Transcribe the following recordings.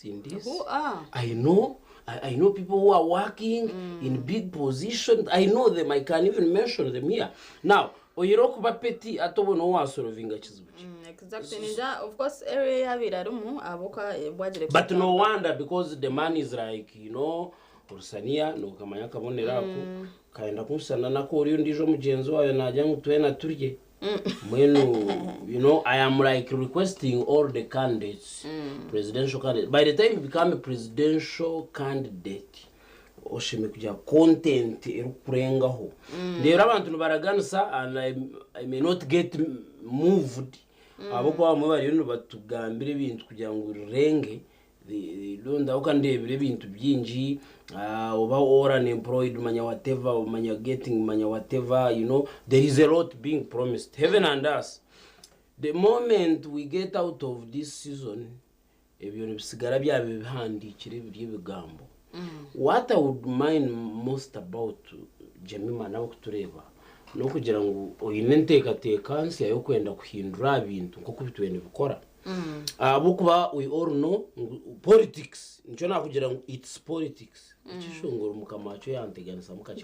candidates in this. Who are? I know people who are working in big positions. I know them. I can even mention them here. Now, oyire okuba petty ate obona owasolovinga kizibu ki? Exactly. Ninja of course area yabire arimu abuka bwagire. But no wonder, because the man is like, orusaniya nokamanya akabonero ako kayenda kunsana nako oriyo ndijo mugyenzi wayo nagira ngu twena turye mbwenu. I am like requesting all the candidates, presidential candidates, by the time you become a presidential candidate, osheme kugira content erikurengaho. Rero abantu nibaraganisa and I may not get moved, ahabwokuba bamwe bariyo nibatugambira ebintu kugira ngu rirenge. Rondaho kandebera ebintu bingi, oba or unemployed, manya whatever, manya getting, manya whatever. There is a lot being promised, heaven and us. The moment we get out of this season, ebyo nibisigara byaba bihandikire biri ebigambo. What I would mind most about Jemima nawe kutureeba n'okugira ngu oine enteekateeka nsya y'okwenda kuhindura bintu nk'oku bitwine bikora, ahabwokuba we all know ngu politics nikyo nakugira ngu it's politics. Ekishongoro mukama wakyo yanteganisa mukakye.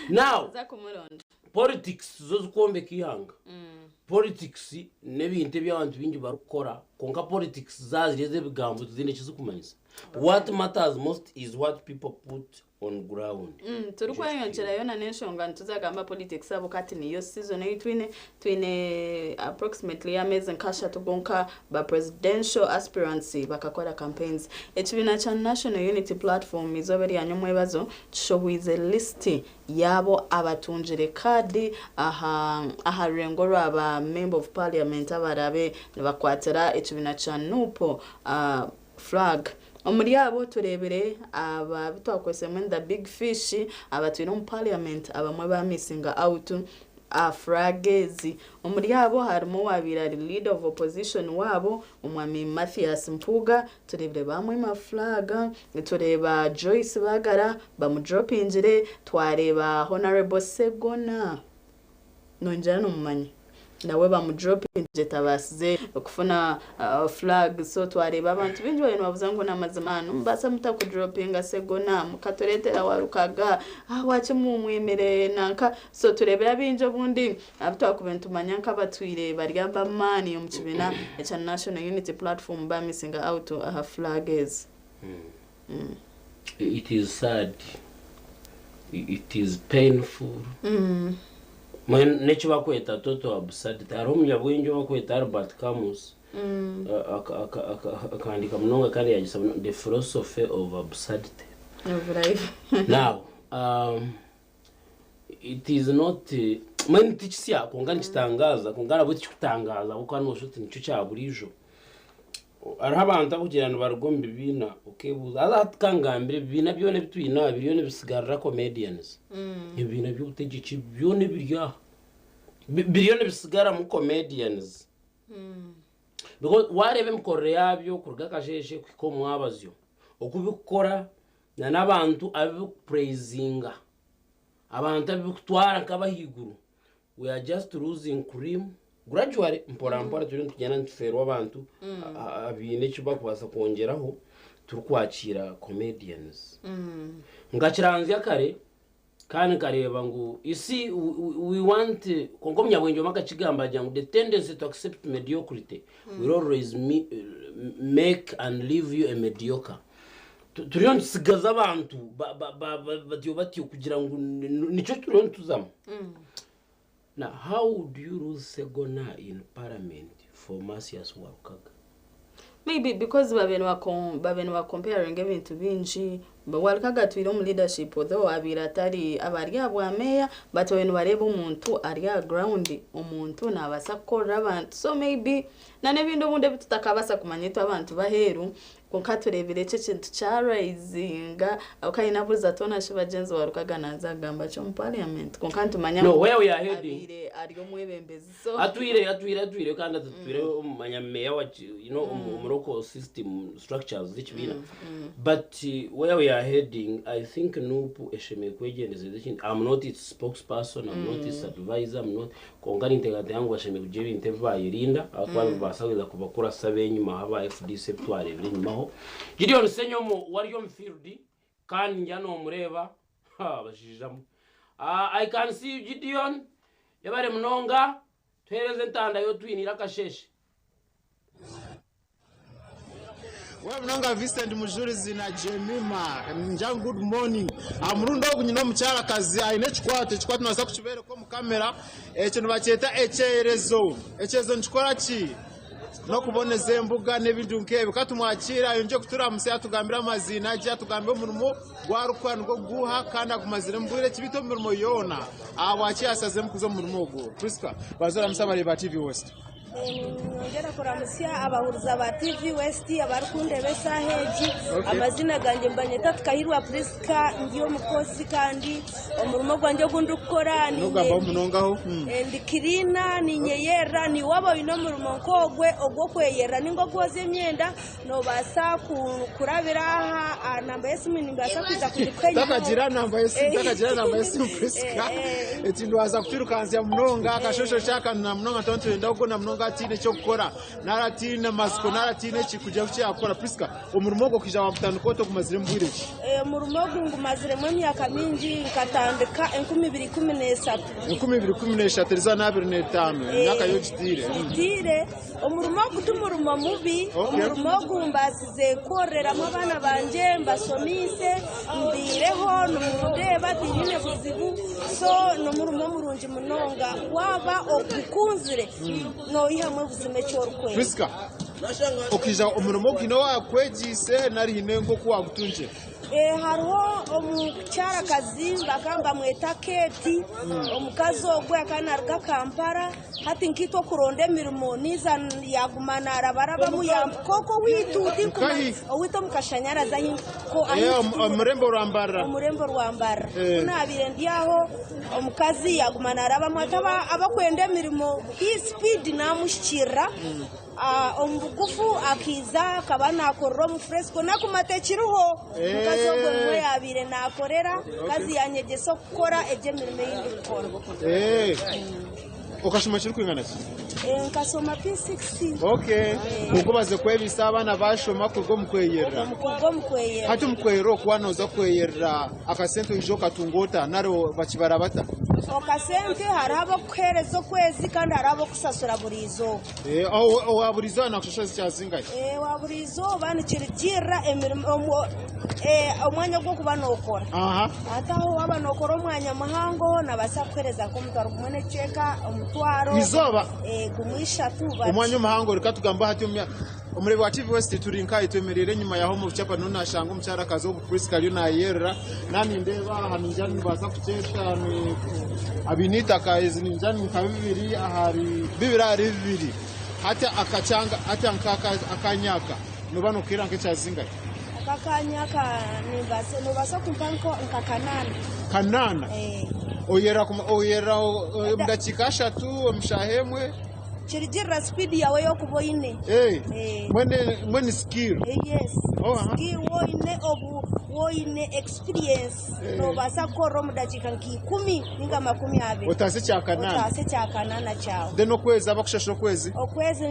Now Za kumuronda. Politics zo zikwombeka ihanga. Politics n'ebintu ebi abantu bingi barikukora, konka politics zaziri ez'ebigambo tizine ekizikumanyisa. What matters most is what people put on ground. Turi kweyongyerayo na n'enshonga nituzagamba politics abo kati niyo season ei twine approximately ameezi nka 3 gonka ba presidential aspirants bakakora campaigns. Ekibiina kya National Unity Platform izooba eryanyu omwebazo kishohwize list yabo abatungire kaadi aha rurengo rwaba member of parliament abarabe nibakwatira ekibiina kya NUP flag. Omuri abo turebere aba bitwakwesemu the big fish abatwire omu parliament, abamwe bamissinga out flag ezi. Omuri abo harimu owabaire ari leader of opposition wabo, omwami Mathias Mpuuga, turebire bamwima flag. Tureba Joyce Bagara bamudropingire. Twareba Honorable Segona, nongyera nomumanya, nawe bamudropingire, tabaasize kufuna flag. So twareba abantu bingi bari nibabuza ngu namazima nimubasa mutakudropinga Segona mukatureetera Warukaga, ah, waki mumwemere nanka? So turebera bingi obundi abu twakuba nitumanya nk'abatwire bari ab'amaani omu kibiina ekya National Unity Platform bamissinga out aha flag ezi. It is sad, it is painful. Nekibakweta total absurdity. Hariho omunyabwengye obakweta Albert Camus, akandika munonga kandi yagisa muno, The Philosophy of Absurdity. Of life. Now it is not mbwenu tikisya, konka nikitangaza, konka nabwo tikikutangaza kuko nosha oti nikyo kya burijo. Hariho abantu abakugira nibaruga omu bibiina, okebuuza haza hati kangambire ebibiina byona ebi twine aha biriyo nibisigarira comedians. Ebibiina by'obutegyeki byona ebiri aha biriyo nibisigaramu comedians, because wareeba emikorere yabyo kuruga akasheshe kuhika omwabazyo, okubikukora na n'abantu ababikupraisinga, abantu ababikutwara nk'abahaiguru, we are just losing cream gradually, mpora mpora turiyo nitugenda nitufeerwa abantu abiine eki bakubaasa kwongyeraho, turikwakira comedians. Nkakiranzya kare kandi nkareba ngu you see, we want, konka omunyabwengye omwe akakigamba agira ngu the tendency to accept mediocrity will always make and leave you a mediocre. Turiyo nitusigaza abantu batyo batyo kugira ngu nikyo turiyo nituzamu. Now, how would you lose Segona in parliament for Mathias Walukaga? Maybe because babe nibacomparinga ebintu bingi. Walukaga atwire omu leadership, although abaire atari abari abwa meya, but babe nibareeba omuntu ari aha ground, omuntu nabaasa kukorera abantu. So maybe na n'ebindi obundi ebi tutakabaasa kumanya itwe abantu baheeru, konka tureebire eki ekintu kyarisinga okayina buza twona shi bagyenzi Walukaga naza kugamba ki omu parliament, konka nitumanya No, where we are heading. Abaire ari omwebembezi, so Atwire kandi atwire omumanya meya wa omu local system structures z'ekibiina, but where we are heading, I think NUP eshemereire kwegyendesereza ekindi. I'm not its spokesperson, I'm not its advisor, I'm not, konka ninteekateeka ngu bashemereire kugira ebintu ebi bayerinda ahakuba nibibaasa kuza kubakurasa ab'enyima aba FDC ebi twareebire enyimaho. kubaho. Gideon Ssenyomo we ari omu field kandi ngira nomureeba ha bashaija mwe. I can see you Gideon, yebare munonga tuheereze entanda y'otwiniire akasheeshe. Wewe munonga Vincent Mujurizi na Jemima ningira ngu good morning. Aha murundi ogu nyine omukyarakazi aine ekikwato, ekikwato noobaasa kukibeereka omu kamera, ekyo nibakyeta ekyerezo. Ekyerezo nikikora ki? N'okuboneza embuga n'ebintu nk'ebyo. Ka tumwakiire ayongye kuturamutsya atugambire amaziina gye, atugambire omurimo ogu arikukora nigwo guuha kandi agumaziremu bwire ki beitu omu mirimo yoona ahabwaki yaashaziremu kuza omu murimo ogwo. Prisca, banza oramuse abareebi ba TV West. Niinyongyera kuramutsya abahuriza ba TV West abarikundeeba eshaaha egi. Amaziina gangye nibanyeta Tukahirwa Prisca, ndi omukozi kandi omurimo gwangye ogu ndikukora ndi kiriina, niinyeyerera. Naiwe waaba oine omurimo nk'ogwe ogw'okweyerera nainga ogwozya emyenda, noobaasa kurabira aha aha namba y'esimu nimbaasa kwija kugikuha enyima. Takagira namba y'esimu, takagira namba y'esimu Prisca. Eki ndwaza kutwirukanzya munonga akashosho kyakanuna munonga twaba nitwenda kugona munonga atiine eky'okukora nari atiine matsiko nari atiine eki kugira eki yaakora. Prisca, omurimo ogwo okaija waagutandika ota ogumaziremu bwire ki? Omurimo ogu ngumaziremu emyaka mingi nkatandika 2013. 2013 eriizooba n'abiri n'etaano emyaka yo ogitiire. Ngitiire. Omurimo ogu ti murimo mubi, omurimo ogu mbaasize kwororeramu abaana bangye, mbashomiise, mbaireho nimundeeba tinyine buzibu, so n'omurimo murungi munonga waaba ogukunzire noihamu buzima eki orikwenda. Prisca, okaija omurimo ogu haine owaakwegyeise nari haine nk'oku waagutungire? Hariho omukyarakazi bakaba nibamweta Kate, omukazi ogwo akaba naaruga Kampala. Hati nkaitwe okuronda emirimo naiza yaguma narabarabamu yampika okwo owaitu tinkumanya owaitu omu kashanyarazi ahi Omurembo rwa Mbarara. Omurembo rwa Mbarara. Ku nabaire ndi aho omukazi yaguma narabamu ati abakwenda emirimo hi speed namuhikirira omu bugufu akaiza akaba nakorera omu Fresco nakuma tekiriho omukazi ogwo nimwo yabaire nakorera mukazi yanyegyesa okukora egyo emirimo ei ndikukora. Okashoma kirikwingana ki? Nkashoma P6. Okay. Kwonka obaze kwebisa abaana bashoma kuruga omu kweyerera. Kuruga omu kweyerera. Hati omu kweyerera okwo waaba nooza kweyerera akasente oija okatunga ota nari bakibara bata? Akasente hariho abakukuheereza okwezi kandi hariho abakukusasura buri izooba. Owa buri izooba naakushashura zikya zingahi? Owa buri izooba nikirugiirira emirimo omwanya ogu orikuba nookora. Hati aho waaba nookora omwanya muhango nabaasa kukuheereza nk'omutwaro gumwe n'ekicweka, omutwaro Izooba? gumwe ishatu bati. Omwanya omuhango reka tugambe hati omureebi wa TV West turi nkahi twemereire enyima ya Home of Chapa niho naashanga omukyarakazi ogu Prisca ariyo naayerera. Naaba nindeeba aha ningira nibaasa kukyeta abaine eitaka ezi ningira ni nka bibiri ahari bibiri ahari bibiri. Hati akakyanga hati nk'aka akaanya aka nooba nookeera nk'ekya zingahi? Aka akaanya aka nimbaasa noobaasa kumpa nka kanaana. Kanaana? Oyerera oyerera omu dakiika ashatu, omu shaaha emwe? Kirugirira sipiidi yaawe ei orikuba oine. Mbwenu sikiiru? Yes. Sikiiru waaba oine obu waaba oine ekisipiriyensi noobaasa kukorera omu dakiika nka ikumi nainga 20. Otaase ekya kanaana. Otaase ekya kanaana kyawe. Then okwezi abakushashura okwezi? Okwezi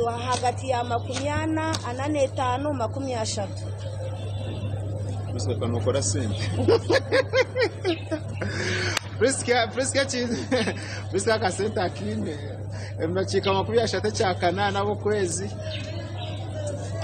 ahagati ya 40, 45, 30. Prisca nokora sente. Prisca Prisca Prisca akasente akiine. Omu dakiika 30 ekya kanaana ab'okwezi.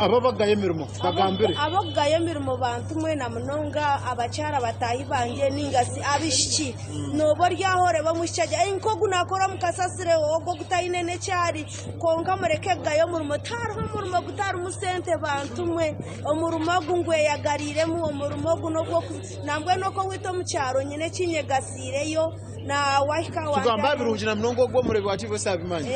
Abo abakugaya emirimo bagambire. Abokugaya emirimo bantu mwe na munonga abakyara bataahi bangye ninga shi abaishiki. Nooba ori aho oreeba omwishiki agira ati nk'ogu naakora omu kasasiro ogwo ogutaine n'eki ari. Kwonka mureke kugaya omurimo. Tihariho omurimo gutarimu sente bantu mwe. Omurimo ogu ngweyagariiremu, omurimo ogu n'ogw'oku nambwenu okwo owaitu omu kyaro nyine eki nyegasiireyo. Tugamba aha birungi na munonga ogwo omureebi wa TV West abimanya.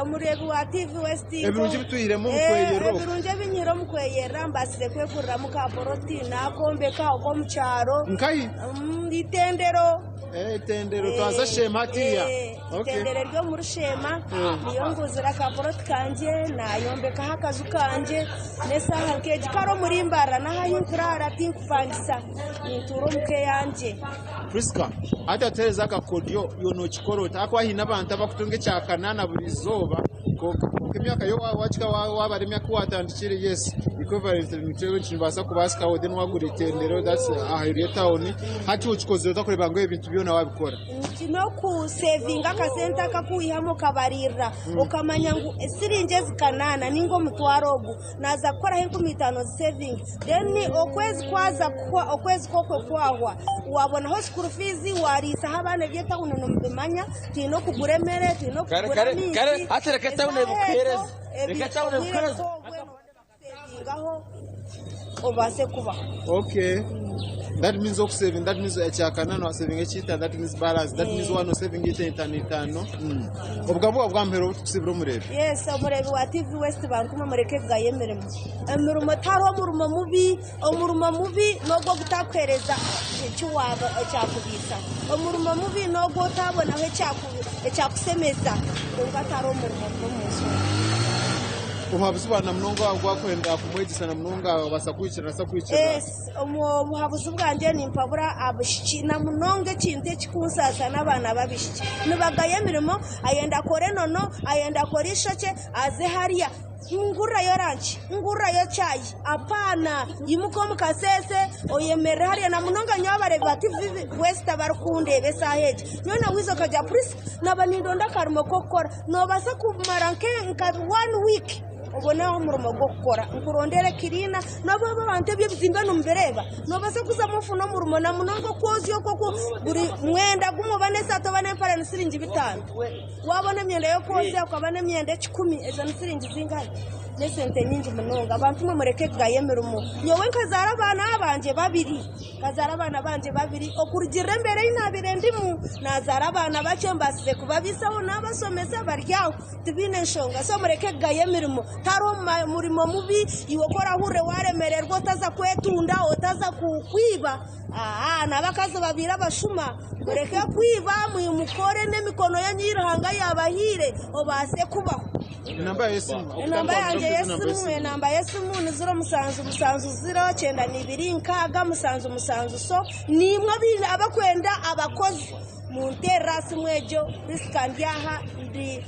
Omureebi wa TV West. Ebirungi ebi twihiremu omu kweyerera okwo. Ebirungi ebi nyihire omu kweyerera mbaasize kweguriramu ka poloti naakombeka okwo omu kyaro. Nkahi? Itendero. Itendero twaza Sheema hatiiya. Itendero eri omuri Sheema niyo nguzire aka poloti kangye naayombekaho akaju kangye n'eshaaha nk'egi kare omuri Mbarara n'ahu ahu nkuraara tinkupangisa nintuura omu ka eyangye. Prisca, hati atuheereze akakodyo iwe nookikora ota? Ahakuba haine abantu abarikutunga ekya kanaana buri izooba kwonka emyaka yo waakika waabara emyaka ei waatandikire yes. Equivalent nikyo nikibaasa kubaasikaho then wagura itendero that's aheeru y'etawuni. Hati okikozire ota kureeba ngu ebintu byona wabikora? N'okusevinga akasente aka aku waihamu okabariirira okamanya ngu esiringi ezi kanaana ninga omutwaro ogu naaza kukoraho 5000 zisevinge then okwezi kwaza kuhwa okwezi kwokwe kwahwa waabonaho school fees waariisaho abaana eby'etawuni nimubimanya twine okugura emere twine Kare okugura kare kare amaizi hati reka etawuni esaaha ezo ekuheereze. Reka etawuni obwire ekuheereze. nk'obwe nooba obaase kubaho. Okay. That means okusaving, that means ekyakana wasaving ekyita, that means balance, that means wano saving ita itano itano. Obugambo bwa bwamuhero obutukusibira omurebi. Yes, omurebi wa TV West bantuma mureke kugaya emirimo. Emirimo tihariho omurimo mubi, omurimo mubi n'ogwo ogutakuheereza eki waaba ekyakubiisaho. Omurimo mubi n'ogwo otabonaho ekyakusemeza kwonka tihariho omurimo mubi omu nsi omu. Obuhabuzi bwa namunonga obu wakwenda kumwegyesa namunonga obaasa kuhikirira nasa kuhikirira. Yes, omu obuhabuzi bwangye nimpabura abaishiki na munonga ekintu ekikunsaasa n'abaana b'abaishiki. Nibagaya emirimo, ayenda akore enono, ayenda akore eishokye, aze hariya ngurirayo ranki, ngurirayo chai. Apaana, imuka omu kaseese oyemerere hariya na munonga nyowe abareebi ba TV West abarikundeeba esaaha egi. Nyowe na Weasel Kajja Prisca naaba nindonda akarimo k'okukora. Noobaasa kumara nka one week oboneho omurimo gw'okukora. Nkurondere kiriina, n'obu abantu ebi ebizimbe nimubireeba, noobaasa kuzamu ofune omurimo na munonga okwozya okwo oku buri mwenda gumwe oba n'esaati oba n'empare ni siringi bitaano. Waabona emyenda y'okwozya okaba n'emyenda ekikumi, ezo ni siringi zingahi? N'esente nyingi munonga. Bantu mwe mureke kugaya emirimo. Nyowe nkazaara abaana bangye babiri, nkazaara abaana bangye babiri, okurugiirira embeera ei naabaire ndimu, naazaara abaana bakye mbaasize kubabiisaho naabashomesa bari aho tibaine nshonga. So mureke kugaya emirimo. Tihariho murimo mubi, iwe ku orahurire waaremererwa otaza kwetunda, otaza kwiba, aa n'abakazi babaire abashuma, mureke kwiba mukore n'emikono yanyu ei Ruhanga yaabahaire obaase kubaho. Enamba yawe y'esimu. Enamba yangye y'esimu enamba y'esimu ni ziro musanju musanju ziro 92 6 7 7 so niimwe abaine abakwenda abakozi munteerere aha simu egyo Prisca ndi aha ndi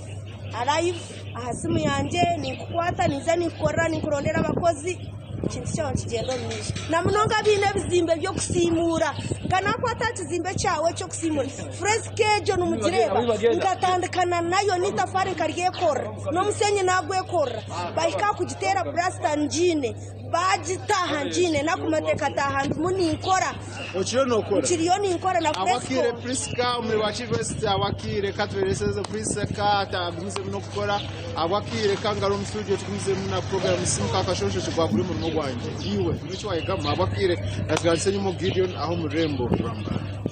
alive aha simu yangye ninkukwata ninza ninkukorera ninkurondera abakozi ekintu kyawe nikigyenda omu maisho na munonga abaine ebizimbe by'okusiimuura nka nakwata aha kizimbe kyawe eky'okusiimuura Fresco egyo nimugireeba nkatandikana nayo n'eitafaari nkaryekorera n'omusheenyi naagwekorera bahika aha kugiteera purasita ngiine bagitaaha ngiine n'akumateka taaha ndimu ninkora Okiriyo nokora? Nkiriyo ninkora na Awakiire Fresco. Prisca omuri wa University awakiire ka tubereseze Prisca atagumizemu n'okukora awakiire ka ngaro omu studio tugumizemu na program simuka akashonsho gwa guri omurimo gwangye iwe n'eki wayegamu awakiire nasigara Ssenyomo Gideon aho omu rurembo rwa Mbarara.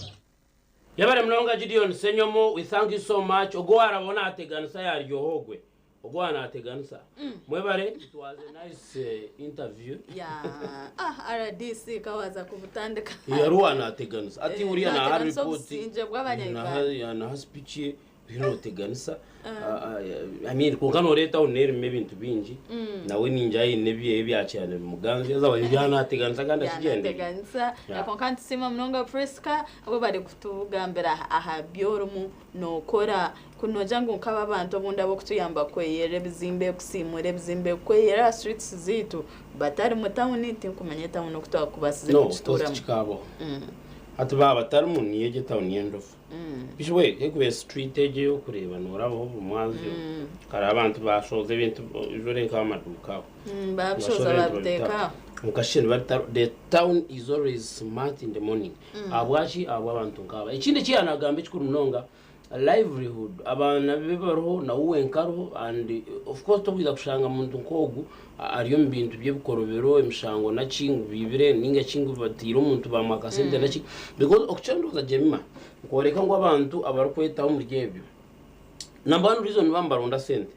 Yebare munonga Gideon Ssenyomo we thank you so much ogwo owaraba nateganisa yaryoha ogwe ogwo owa nateganisa mwebare it was a nice interview. Ya ah RDC kawaza kubutandika. Yari owa nateganisa ati uriya naha Nateganisa report obusingye bw'abanya-Uganda. naha speech ye uriyo noteganisa I mean kwonka noreeta aho nerimu ebintu bingi nawe ningira aine ebye ebyakira nibimuganza haza byanateganisa kandi akigyenderiire. Byanateganisa. Yeah. Kwonka nitusiima munonga Prisca abu bari kutugambira aha byorimu nokora. Ku nogira ngu nkaba abantu obundi ab'okutuyamba kweyera ebizimbe, kusiimuura ebizimbe, kweyera aha streets zaitu batari mu tawuni, tinkumanya etawuni oku twakubaasize No, of course kugituuramu. tikikabaho. Hati baaba batarimu niyo egyo etawuni y'endofa. Bishi we ekuba street egyo ey'okureeba noorabaho buri mwazyo. Kare abantu bashoza ebintu ojore nk'amaduuka aho. Babishoza Bashoza ebintu babiteeka. babita. Mukashini babita the town is always smart in the morning. Ahabwaki? Ahabw'abantu nk'aba. Ekindi eki yaanagamba ekikuru munonga livelihood abaana be bariho nawe wenka ariho and of course tokwija kushanga muntu nk'ogu ari omu bintu by'ebikorobero emishango naki ngu biibire ninga ki ngu batiire omuntu bamwaka sente naki because okucondooza Jemima nikworeka ngu abantu abarikwetaho omuri ebyo number one reason nibaba nibaronda sente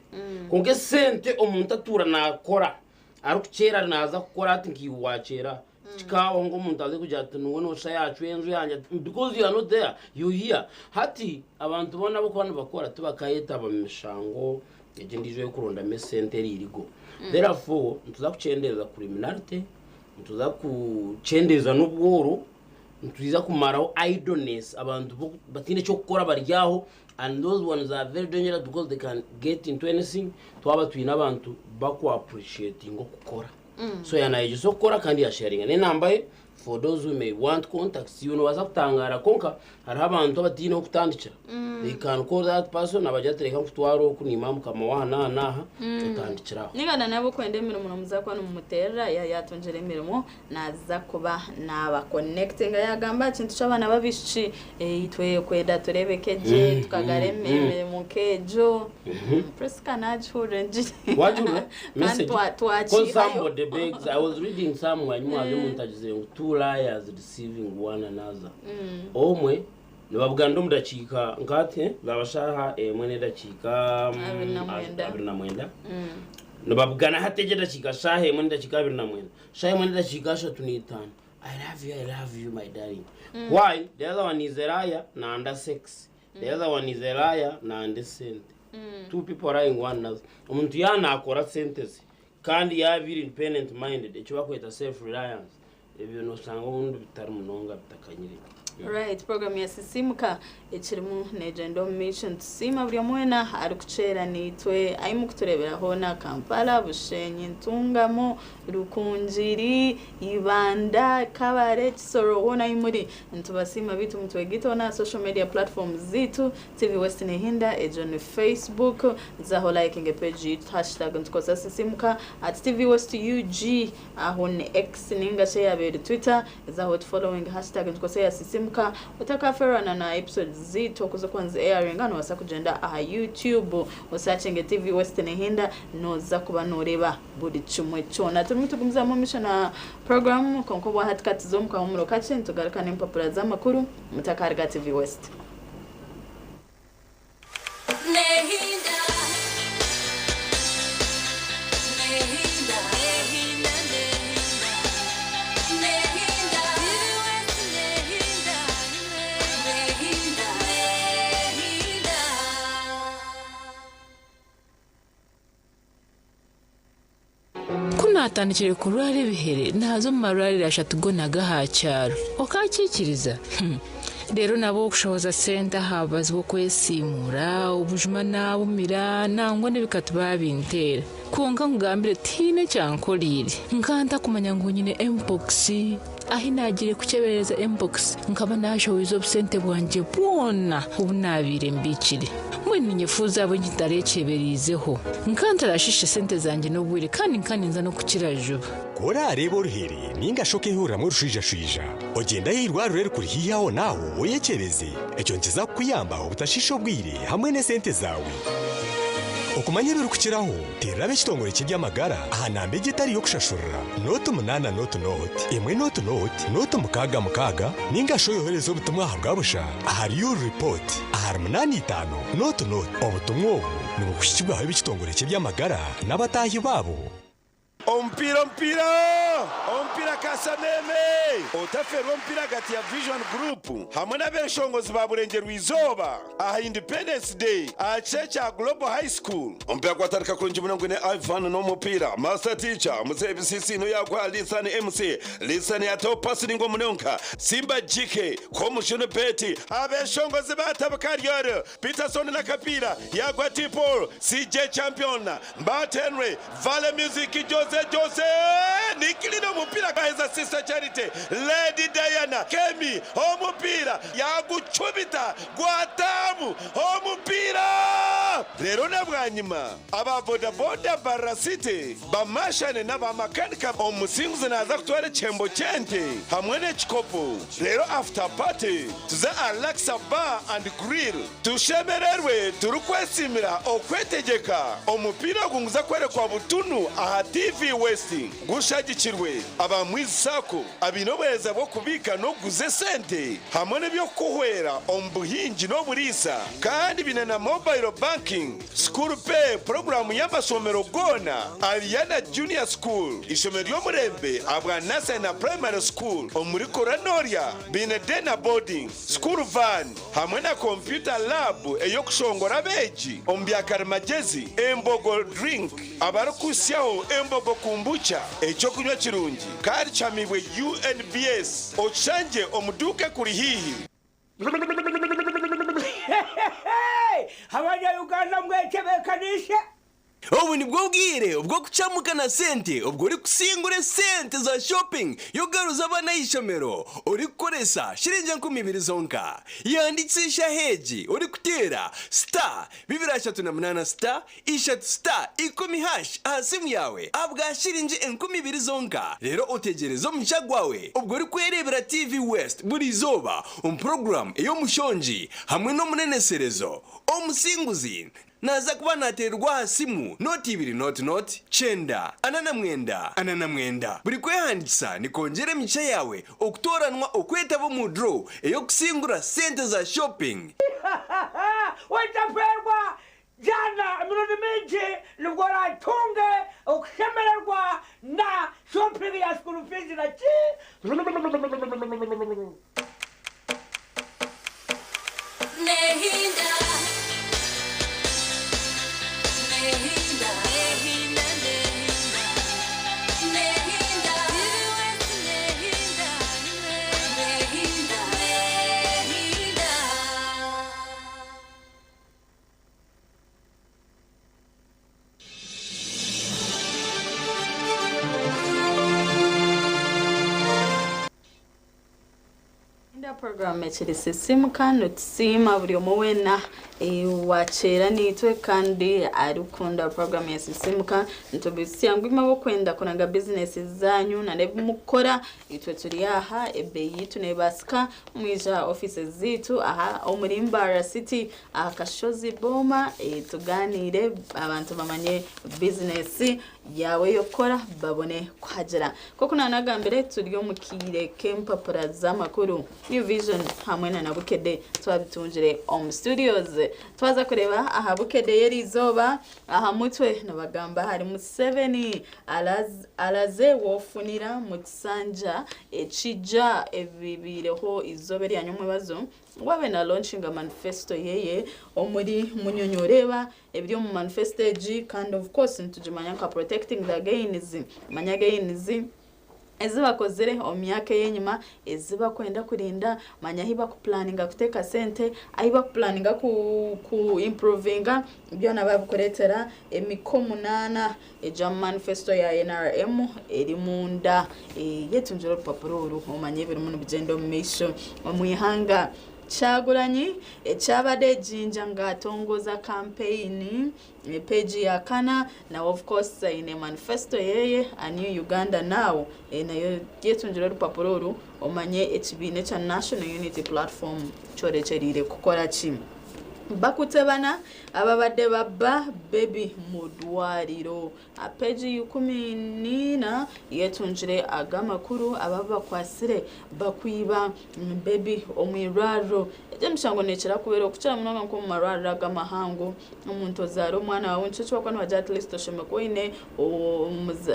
kwonka esente omuntu atuura nakora arikukyera naaza kukora ati nkaiwe wakyera Kikabaho ngu omuntu aze kugira ati niwe noshusha yacwa enju yangye ati because you are not there you here. Hati abantu boona abarikuba nibakora tibakayetaba mu mishango egyo endiijo ey'okurondamu esente eri illegal. Therefore nituza kukyendeeza criminality, nituza kukyendeeza n'obworo, nitwiza kumaraho idleness abantu bataine eky'okukora bari aho and those ones are very dangerous because they can get into anything twaba twine abantu baku appreciatinga okukora. So yanayegyesa okukora kandi yasharinga n'enamba ye for those who may want contacts. You nobaasa kutangaara kwonka hariho abantu abataine h'okutandikira. They can call that person abagira ati reka nkutware oku niimanya mukama w'aha n'aha n'aha otandikire aho. Ninga na nabo kwenda emirimo nomuza kuba nimumuterera ya yatungire emirimo naza kuba naba connectinga yagamba aha kintu ky'abaana b'abaishiki itwe kwenda turebeke gye tukagara emirimo nk'egyo. Prisca nagihurira engiri. Wagihurira? Kandi Message. Because twakihayo. somebody begs, I was reading somewhere, nyuma omuntu agizire ngu two liars deceiving one another. Omwe nibabugana omu dakiika nkate zaba shaaha emwe n'edakiika 29. 29. Nibabugana hati egyo edakiika shaaha emwe n'edakiika 29. Shaaha emwe n'edakiika 35. I love you, I love you, my darling. Why? The other one is a liar nanda sex. The other one is a liar nanda sente. Two people lying one another. Omuntu yaanakora sente ze kandi yaaba independent minded, eki bakweta self reliance, ebyo noosanga obundi bitari munonga bitakanyire. Right, program ya Sisimuka ekirimu negyenda omu maisho. Nitusiima buri omwe weena arikukyera naitwe ahi murikutureebera hoona Kampala, Bushenyi, Ntungamo, Rukungiri, Ibanda, Kabale, Kisoro hoona ahi muri nitubasiima beitu mutwegaiteho n'aha social media platforms zaitu TV West Nehinda egyo ni Facebook zaho likinge page yaitu hashtag nitukozesa Sisimuka at TV West UG aho ni X ninga shi eyabaire Twitter zaho following hashtag nitukozesa ya Sisimuka. Otakaferana na episodes zaitu okuza okuba nizi airinga nobaasa kugyenda aha YouTube osearchinge TV West Nehinda noza kuba noreeba buri kimwe kyona. Turimu tugumizamu omu maisho na program kwonka obwahati katuze omu kahumuro kakye nitugaruka n'empapura z'amakuru mutakariga TV West. Nehinda. Nehinda. Nehinda, Nehinda. Nehinda. Nehinda. Nehinda. Nehinda. Ku naatandikire kurwara ebihere naaza omu marwariro ashatu goona ag'aha kyaro. Okaakiikiriza? Reero nabo okushohoza sente aha bubazi bw'okwesiimuura, obujuma naabumira, nangwa n'ebikatu baabinteera. Kwonka nkugambire tihaine ekyankoreire. Nkaba ntakumanya ngu nyine mpox. Ahi naagiire kukyeberereza mpox, nkaba naashohoize obusente bwangye bwona obu naabaire mbiikire. Mbwenu ninyefuuza ahabw'enki ntareekyebereizeho. Nkaba ntarashiisha sente zangye n'obwire kandi nkaba ninza n'okukira juba. Ku oraareebe oruhere nainga shi okeehuriramu orushwijashwija, ogyende aha irwariro erikuri haihi ahonaaho oyekyebeze. Ekyo nikiza kukuyamba obutashiisha obwire hamwe n'esente zaawe. Okumanya ebirikukiraho, teerera ab'ekitongore ky'eby'amagara aha namba egi etari y'okushashurira, nooti munaana nooti nooti, emwe nooti nooti, nooti mukaaga mukaaga, nainga shi oyohereze obutumwa aha bwa busha ahari YouReport ahari munaana itaano nooti nooti. Obutumwa obu nibukuhikibwaho ab'ekitongore ky'eby'amagara n'abataahi baabo. Omupiira omupiira omupiira Kasameme! Otaferwa omupiira ahagati ya Vision Group hamwe n'abeshongozi ba Burengyerwa Izooba aha Independence Day aha kishaayi kya Global High School. Omupiira gwatandika kurungi munonga gwine Ivan n'omupiira Master Teacher, Muzeeyi Bisisiino yaguha Lisan MC, Lisan yataho pasi ningwa munonga Simba GK, Komushunu Betty, abeshongozi batabuka Ariel Peterson n'akapiira yaguha T Paul, CJ Champion, Mbat Henry, Vale Music, Jose Jose, Nikilina omupiira gaheza Sister Charity, Lady Diana, Kemi, omupiira yagucubita gwatamu omupiira. Reero na bwanyima aba bodaboda Mbarara City bamashane n'aba makanika omusinguzi naaza kutwara ekihembo ky'ente hamwe n'ekikopo. Reero after party tuze Alaxa Bar and Grill tushemererwe turikwesiimira okwetegyeka. Omupiira ogu niguza kworekwa butunu aha TV West gushagikirwe aba Mwizi Sacco abaine obuheereza bw'okubiika n'okuguza esente hamwe n'eby'okukuhwera omu buhingi n'oburiisa kandi baine na mobile banking, School Pay puroguraamu y'amashomero goona, Ariana Junior School, eishomero ry'omurembe ahabwa Nursery na Primary School omuri Koronorya, baine Day na Boarding, School Van hamwe na Computer Lab ey'okushongora abeegi omu bya karimagyezi, Embogo Drink abarikuhitsyaho Embogo Kombucha, eky'okunywa kirungi kandi kihamiibwe UNBS, okishangye omu duuka ekuri haihi. Abanya-Uganda mwetebekaniise. Obu nibwo bwire obw'okucamuka na sente obwo orikusingura esente za shopping y'okugaruza abaana aha ishomero orikukoresa shiringi 2000 zonka. Yandikisa eshaaha egi orikuteera star 238 star 3 star 10 hash aha simu yaawe ahabwa shiringi 2000 zonka reero otegyereze omugisha gwawe obwo orikwereebera TV West buri izooba omu puroguraamu ey'omushongi hamwe n'omuneneserezo omusinguzi Naaza kuba naateererwa aha simu nooti ibiri nooti nooti, kyenda, ana na mwenda, ana na mwenda. Buri kwehandiikisa nikwongyera emigisha yaawe okutooranwa okwetaba omu draw ey'okusingura sente za shopping. Otaferwa jana emirundi mingi nibwo oratunge okushemererwa na shopping ya school fees na ki. Nehinda, nehinda, nehinda, nehinda, nehinda, nehinda, nehinda. Nda program ekiri sisimuka nitusiima buri omwe weena wakyera naitwe kandi arikukunda program ya sisimuka. Nitubitsya ngu imwe abokwenda kuranga bizinesi zanyu na n'ebimukukora, itwe turi aha, ebeeyi yaitu neebaasika. Mwije aha offices zaitu aha omuri Mbarara City aha Kashozi Boma, tugaaniire abantu bamanye bizinesi yaawe ey'okukora babone kuhagira. Nk'oku naanagambire turi omu kaire k'empapura z'amakuru. New Vision hamwe na na Bukedde twabitungire omu studios. Twaza kureeba aha Bukedde y'eriizooba, aha mutwe nibagamba ahari Museveni araze w'ofunira mu kisanja ekija ebibaireho eizooba erya nyomwebazo wabe na launchinga manifesto yeye omuri Munyonyo. Reeba ebiri omu manifesto egi kandi of course nitugimanya nka protecting the gains, manya gains ezi bakozire omu myaka ey'enyima ezi bakwenda kurinda, manya ahu bakupulaninga kuteeka sente, ahu bakupulaninga ku, ku improvinga, byona babikureetera emiko munaana egya mu manifesto ya NRM eri munda. Yetungire orupapura oru omanye ebirimu nibigyenda omu maisho omu ihanga. Kyagulanyi ekyabadde Jinja ng'atongoza kampeyini, peegi ya kana, nawe of course aine manifesto yeye, A New Uganda Now, nayo yetungire orupapura oru omanye ekibiina ekya National Unity Platform kyorekyereire kukora ki. Bakutse bana ababadde babba bebi mu ddwaliro. Peegi 14 yetungire aga amakuru ababa bakwasire bakwiba bebi omu irwariro. Egyo emishango neekira kubeera okukira munonga nk'omu marwariro aga amahango. Omuntu ozaara omwana waawe nikyo eki barikuba nibagira at least oshemereire kuba oine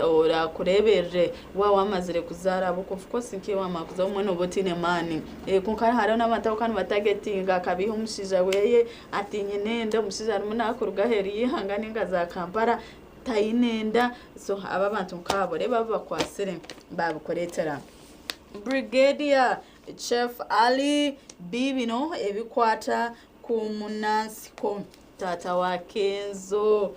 orakureeberere waaba wamazire kuzaara ahabw'okuba of course nk'iwe wamara kuzaara omwana oba otiine maani. Kwonka hariho n'abantu abakuba nibatagetinga akabiiha omushaija weeye ati nyine enda, omushaija arimu naakuruga aheeru y'eihanga ninga za Kampala tayine enda. So aba abantu nkaabo reeba abu bakwasire babikureetera. Brigadier Chief Ali bibino ebikwata ku munansiko taata wa Kenzo.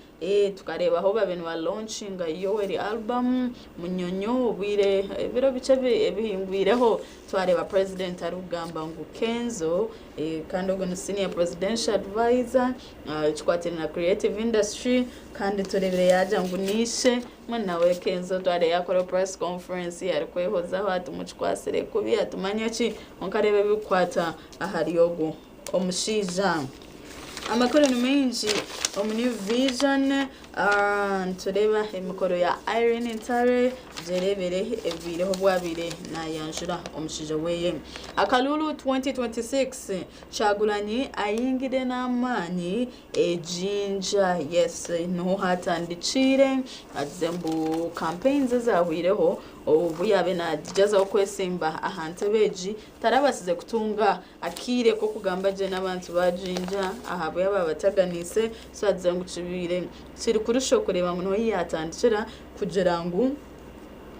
Tukareebaho babe niba launchinga Yoweri album Munyonyo obwire ebiro bikye ebihingwireho twareeba president arikugamba ngu Kenzo, kandi ogwo ni senior presidential advisor ekikwatiraine na creative industry, kandi tureebire yaagira ngu niishe. Mbwenu nawe Kenzo twareeba yakora press conference arikwehozaho ati mukikwasire kubi atumanye ki, kwonka reeba ebikukwata ahari ogwo omushaija. Amakuru ni maingi omu New Vision. Nitureeba emikoro ya Irene Ntare gyerebere ebibaireho obwabaire nayanjura omushaija weye. Akaluulu 2026 Kyagulanyi ayingire n'amaani Ejinja, yes niho hatandikiire. Agize ngu campaigns ezahwireho obu yaabaire naagyezaho kwesimba aha ntebe egi tarabasize kutunga akaire k'okugamba gye n'abantu ba Jinja ahabwe yaaba bataganiise, so agize ngu kibaire kiri kurusha okureeba ngu niho yaatandikira kugira ngu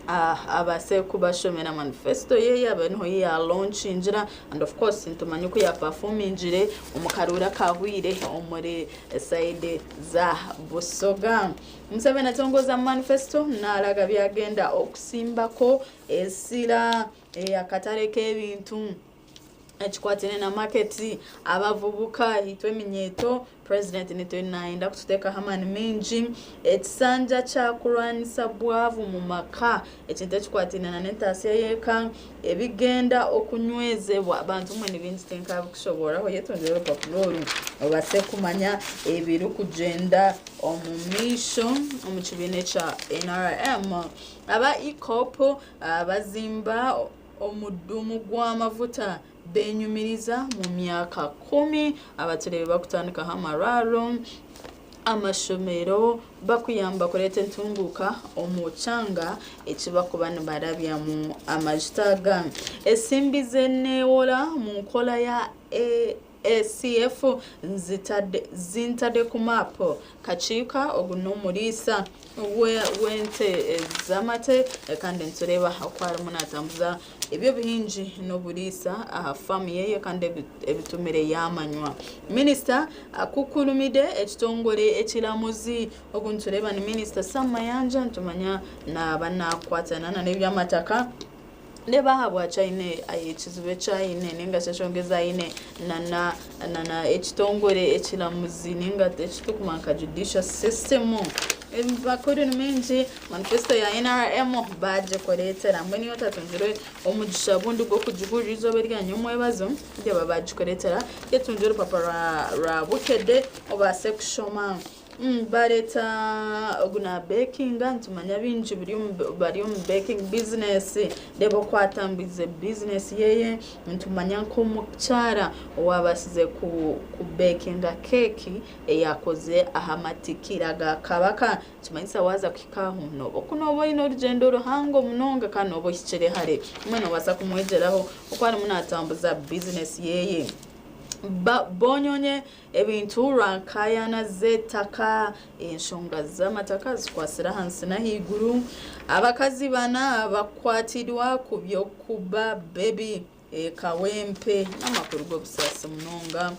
Abaase kubashomera manifesto ye abe niho ya launchingira and of course nitumanya oku ya perfomingire omu karuuru akahwire omuri side za Busoga. Museveni atongoza manifesto naraga byagenda okusimbako esira akatare k'ebintu ekikwatine na market, abavubuka, itwe eminyeto, president nitwe nayenda kututeekaho amaani maingi, ekisanja kyakurwanisa bwavu mu maka, ekintu ekikwatine na n'entaasya y'eka, ebigenda okunywezebwa abantu mwe nibingi tinkabikushoboraho yetondere orupapura oru obaase kumanya ebirikugyenda omu maisho omu kibiina ekya NRM. Aba EACOP bazimba omudumu gw'amavuta benyumiriza mu myaka 10 abaturebe bakutandikaho amarwaro, amashomero, bakuyamba kureeta entunguka omu kyanga eki bakuba nibarabyamu amajuta aga. Esimbi z'eneewora mu nkora ya ACF zintadde ku maapu. Kakiika ogu n'omuriisa w'ente z'amate kandi nitureeba oku arimu naatambuza eby'obuhingi n'oburiisa aha faamu yeye kandi ebitumire yaamanywa. Minisita akukurumide ekitongore ekiramuzi. Ogu nitureeba ni Minisita Sam Mayanja, nitumanya naaba naakwatana na n'eby'amataka. Reeba ahabwaki aine ekizibu eki aine ninga shi enshonga ezi aine nana nana ekitongore ekiramuzi ninga eki turikumanya nka judicial system. Amakuru ni maingi, manifesto ya NRM baagikureetera. Mbwenu iwe otatungire omugisha bundi gw'okugihurira eizooba erya nyomwebazo, reeba baagikureetera, yetungire orupapura rwa rwa Bukedde obaase kushoma. Bareeta ogu na bekinga, nitumanya baingi bari omu baking business, reeba oku atambuize business yeye, nitumanya nk'omukyara owabaasize kubekinga keeki eyakoze aha matikira ga Kabaka, nikimanyisa waaza kuhika aho nooba oku nooba oine orugyendo ruhango munonga kandi nooba ohikire hare, mbwenu noobaasa kumwegyeraho oku arimu natambuza business yeye. Bonyonye ebintu rwankayana z'eitaka, enshonga z'amataka zikwatsire ahansi n'ahaiguru, abakazi bana bakwatirwa ku by'okuba bebi Kawempe n'amakuru g'obusaasi munonga.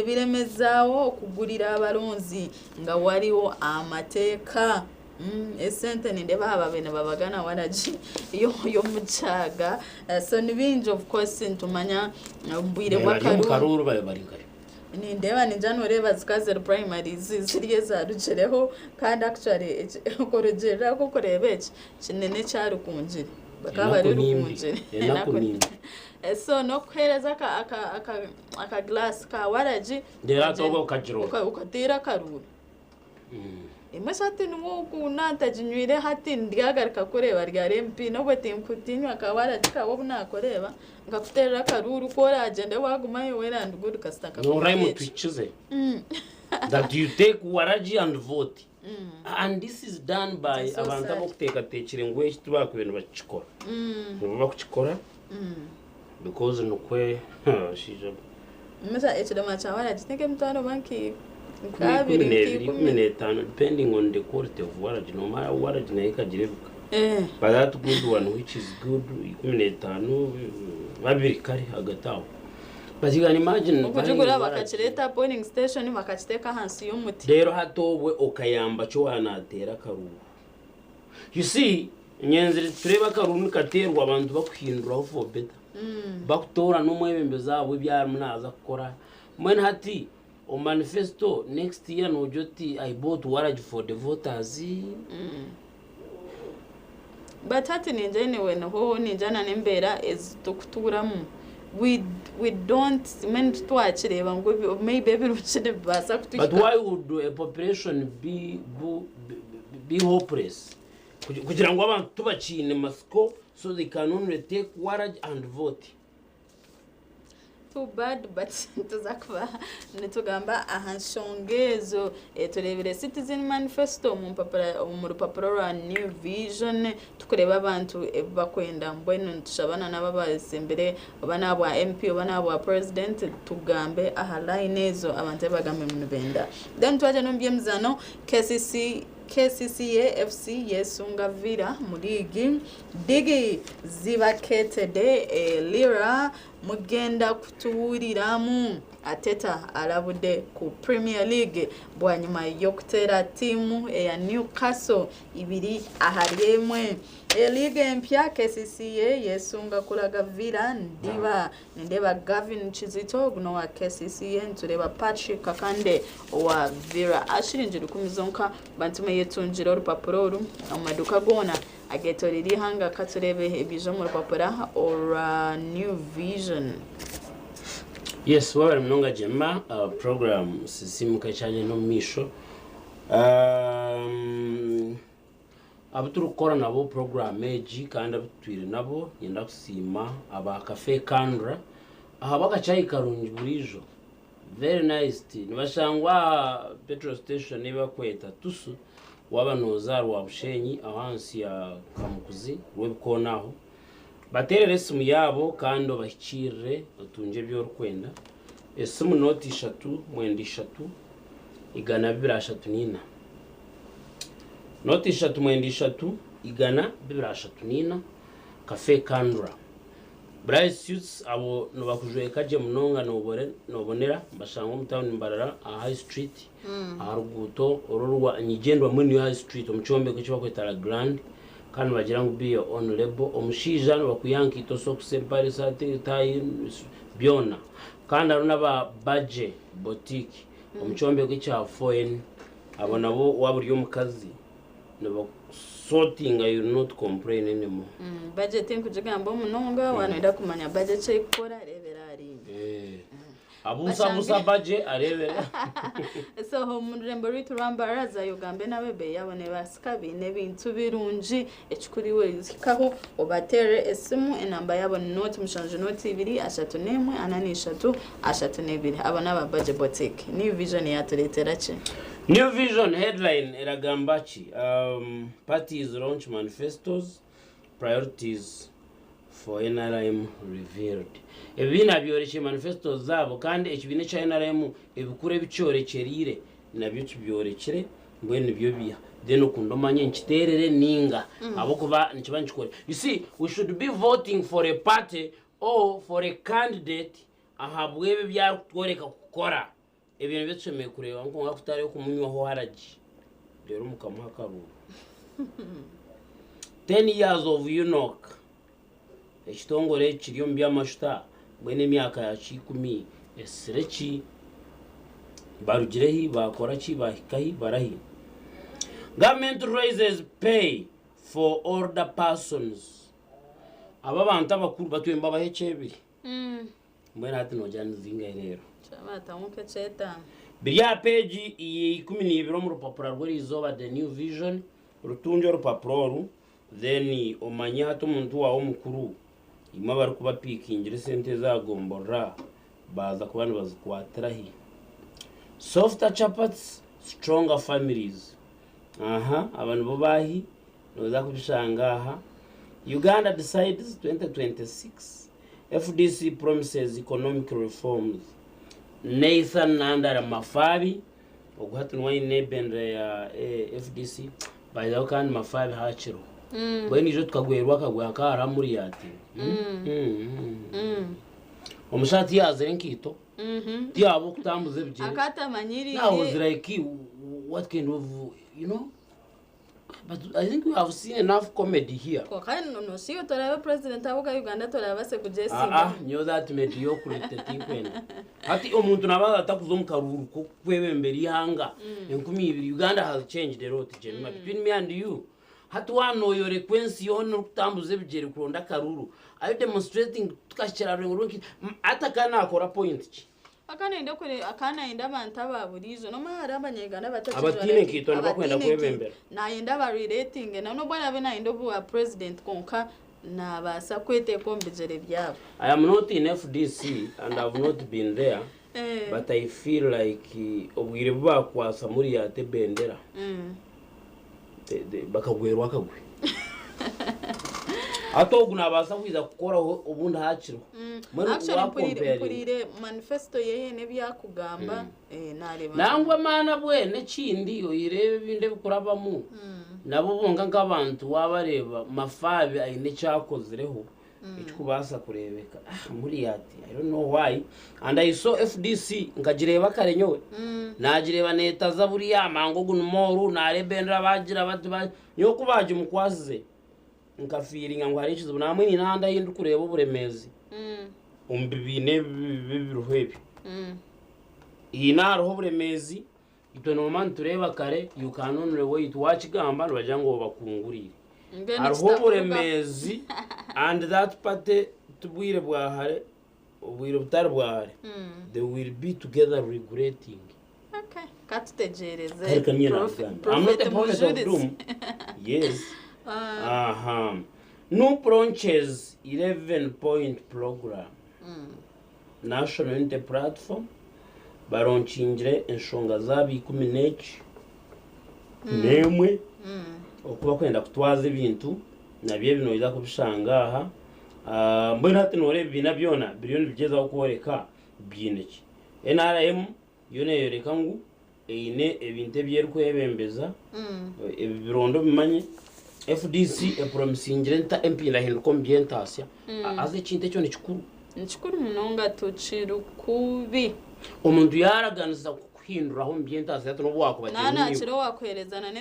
Biremezaaho okugurira abaronzi nga wariho amateeka. Esente nindeeba aha babaire nibabagana waragi y'omukyaga so ni bingi of course nitumanya omu bwire Bari omu bw'akaruuru. karuuru babe bari nkayo. Nindeeba ningira nooreeba zikaba ziri primaries ziri ezarugireho kandi actually okurugiirira oku orikureeba eki kinene ekyarukungire bakaba bari Enaku nimbi. rukungire. Enaku nimbi. So n'okuheereza aka aka aka aka glass ka waragi Reero hati oba okagirora. okateera akaruuru. Emwe shi hati niwe ogu naataginywire hati ndyagaruka kureeba ryari MP n'obwe tinkutinywa ka waragi kaawe obu naakureeba nkakuteerera akaruuru ku oraagyende waagumayo well and good kasita No rhyme nkakugira eki. twikize. That you take waragi and vote. And this is done by It's so abantu sad. abakuteekateekire ngu eki tibakubaire nibakikora. Nibo bakukikora because nikwe shija Musa ekirema kya waragi ni nk'emitwaro oba nka kumi nk'abiri n'ebiri, kumi nk'ikumi. n'etaano depending on the quality of waragi. Nomara waragi nayo ekagira ebika. Eh. But that good one which is good 15, babiri kare hagati aho. But you can imagine buying Okugigura waragi. bakakireeta polling station bakakiteeka ahansi y'omuti. Rero hati obwe okayamba ki wanateera akaruuru. You see, nyenzire turebe akaruuru nikateerwa abantu bakuhinduraho for better. Bakutoora n'omwebembezi ahabwe ebi arimu naaza kukora. Mbwenu hati omu manifesto next year noogira oti I bought waragi for the voters. But hati ningira anyway niho ningira na n'embeera ezi turikutuuramu we don't mbwenu titwakireeba ngu maybe ebirungi nibibaasa But kutuhikaho. why would a population be hopeless? Kugira ngu abantu tubakiine matsiko so they can only take waragi and vote. Too bad but tuza kuba nitugamba aha nshonga ezo. Tureebire Citizen Manifesto omu mpapura omu rupapura rwa New Vision tukureeba abantu ebi bakwenda mbwenu nitushaba na n'abo abazimbire oba n'ahabwa MP oba n'ahabwa president tugambe aha line ezo abantu ebi bagambe ngu nibenda. Then twagyenda omu by'emizaano KCC KCCA FC yesunga Villa mu liigi. Digi zibaketede e Lira mugenda kutuwuliramu. Arteta alabudde ku Premier League bwanyuma y'okuteera ttiimu eya Newcastle 2-1. Eliiga empya KCCA yesunga kulaga Villa ndiba nindeba Gavin Kizito guno wa KCCA ntureba Patrick Kakande owa Villa ashiringi 10 zonka bantume yetungira orupapuro oru omu maduuka goona agetorire ihanga katurebe ebija omu rupapura orwa New Vision. Yes, wabari munonga Jemma, program sisimuka ekyagenda omu maisho. Abu turikukora nabo program egi kandi abu tutwire nabo nyenda kusiima aba Cafe Kandra ahabw'akachai karungi buriijo. Very nice tea. Nibashangwa aha petrol station ei barikweta Tusu waaba nooza aha Rwabushenyi ahansi ya Kamukuzi rw'ebikoona aho. Bateerere esimu yaabo kandi obahikiirire otungye ebi orikwenda. Esimu nooti ishatu mwenda ishatu igana bibiri ashatu n'ina. Nooti ishatu mwenda ishatu igana bibiri ashatu n'ina. Cafe Kandra. Bright Suits abo nibakujweka gye munonga noobonera nibashangwa omu tawuni Mbarara aha High Street aha ruguuto oru orwa nyigyendwa mbwenu niyo High Street omu kyombeko eki barikweta La Grande kandi nibagira ngu be your own label. Omushaija nibakwiha nkaito, sokisi, empare, esaati, etaayi byona. Kandi hariho n'aba Budget Boutique omu kyombeko ekya Foen abo nabo waaba ori omukazi nibakusotinga you will not complain anymore. Budget nkugigamba munonga waaba noyenda kumanya budget eki erikukora reebera ahariinye. Abuusabuusa budget areebere. So omu rurembo rwaitu rwa Mbarara zayo ogambe nabo ebeeyi yaabo neebaasika baine ebintu birungi ekikuru iwe hikaho obateerere esimu enamba yaabo ni nooti mushanju nooti ibiri ashatu n'emwe ana n'ishatu ashatu n'ebiri abo n'aba Budget Boutique. New Vision yaatureetera ki? New Vision headline eragamba ki? Parties launch manifestos, priorities for nrm revealed. Ebibiina byorekire manifestos zaabo kandi ekibiina ekya nrm ebikuru ebi kyorekyereire nabyo kibyorekire mbwenu nibyo biha then okunda omanye nkiteerere ninga ahabw'okuba nikiba nikikore. You see, we should be voting for a party or for a candidate ahabw'ebi ebi arikutworeka kukora. Ebyo nibyo tushemereire kureeba kwonka kutari okumunywaho waragi reero mukamuha akaruuru. Ten years of UNOC, ekitongore eki kiri omu by'amashuta mbwenu emyaka yakyo ikumi esisire ki? Barugire hi? Baakora ki? Baahika hi? Barahi? Government raises pay for older persons. Aba abantu abakuru batwire nibabaha ekyebiri. Mbwenu hati noogira ni zingahi reero? Kyabatamu nk'ekyetaano. Biri aha peegi ya 12 omu rupapura rw'erizooba The New Vision. Rutungye orupapura oru then omanye hati omuntu waawe omukuru imwe abarikubapiikingira esente ezi aha gomborora baaza kuba nibazikwatira hi. Softer chapats, stronger families. Aha, aba nibo baahi? Nooza kubishanga aha. Uganda decides 2026, FDC promises economic reforms. Nathan Nandala Mafabi, ogu hati niwe aine ebendera ya FDC. By the way kandi Mafabi hakiriho. Mbwenu ijo tukagwerwa akagwe haka hariho Amuriat. Omushaija tiyazire enkaito, tiyaba okutambuza ebigyere. Akatamanyiriire. Now I was like, what kind of, you know? But I think we have seen enough comedy here. Konka nosiiba torabe president ahabw'okuba Uganda torabase kugyesinga. Ah, ah, nyowe that mediocrity tinkwenda. Hati omuntu nabaasa ata kuza omu karuuru k'okwebembera eihanga 2000 Uganda has changed a lot Jemima between me and you. Hati waaba noyorekwa ensi yoona orikutambuza ebigyere kuronda akaruuru, are you demonstrating tukahikira aha rurengo rw'enki hati akaba nakora point ki? Akaba nayenda abantu aba buriijo n'omwe ahari abanyayuganda Abataine nkaito nibakwenda kwebembera. Nayenda aba relatinge na n'obu araabe nayenda obwa president kwonka nabaasa kweteeka omu bigyere byabo. I am not in FDC and have not been there but I feel like obwire bu bakwasa Muriate ebendera bakagwerwa akagwe. Hati ogu nabaasa kwija kukoraho obundi hakiriho. Mbwenu Actually wakomparinga. mpurire manifesto yeye n'ebyakugamba nareeba. Nangwa maana bwene ekindi oyireeba ebindi ebikurabamu nabo bonka nk'abantu wabareeba Mafabi aine ekyakozireho ekikubaasa kureebeka. Ah, muri ati I don't know why and I saw FDC nkagireeba kare nyowe nagireeba neetaza buriya mangu ogu nimoru nareeba ebendera bagira bati nyowe ku bagimukwasize nkafiiringa ngu hariho ekizibu namwe nyine ahandi ahu ndikureeba oburemeezi omu bibiina ebi ebiriho ebi. Hiine hariho oburemeezi itwe nooma nitureeba kare, you can only wait wakigamba nibagira ngu obakunguriire. Mbwenu Hariho kitakuruga. oburemeezi and that party tibwire bwa hare, obwire butari bwa hare, they will be together regretting. Okay, katutegyereze. Kare kamye nagamba. I'm not a Prophet prophet of Mujurizi. doom. Yes. Aha. NUP launches 11 point program. National Unity Platform baronkingire enshonga zaabo 11 n'emwe okuba kwenda kutwaza ebintu nabyo ebi noija kubishanga aha. Mbwenu hati noreeba ebibiina byona biriyo nibigyezaho kworeka biine ki. NRM yo neyoreka ngu eine ebintu ebi erikwebembeza, ebi birondo bimanye. FDC epromisingire empindahinduka omu by'entaasya. Haza ekintu ekyo ni kikuru. Ni kikuru munonga tukiri kubi. Omuntu yaaraganisa kukuhinduraho omu by'entaasya hati n'obu wakuba Nana kiri akiro wakuherezana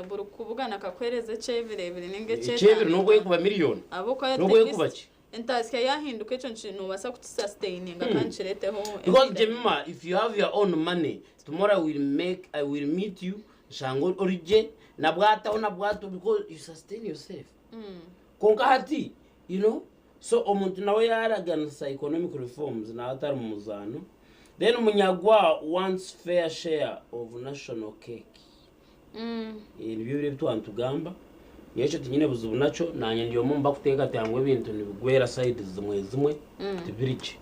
buri kubugana akakuhereza ekyebiri ninga ekyebiri n'obwo ekuba miliyoni Ahabw'okuba n'obwo ekuba ki. Entasya yahinduka, ekyo nobasa kutusustaininga kandi kireteho Because Jemima, if you have your own money, tomorrow I will meet you, nshanga origye nabwataho nabwato because you sustain yourself. Konka hati, so omuntu nawe yaraganisa economic reforms nawe atari mu muzaano. Then Munyagwa wants fair share of national cake. Nibyo biri ebitwantugamba. Nyekyo tinyine buzibu nakyo, nanye ndi omwe mubakuteekateeka ngu ebintu nibigwera side zimwe zimwe tibirigye.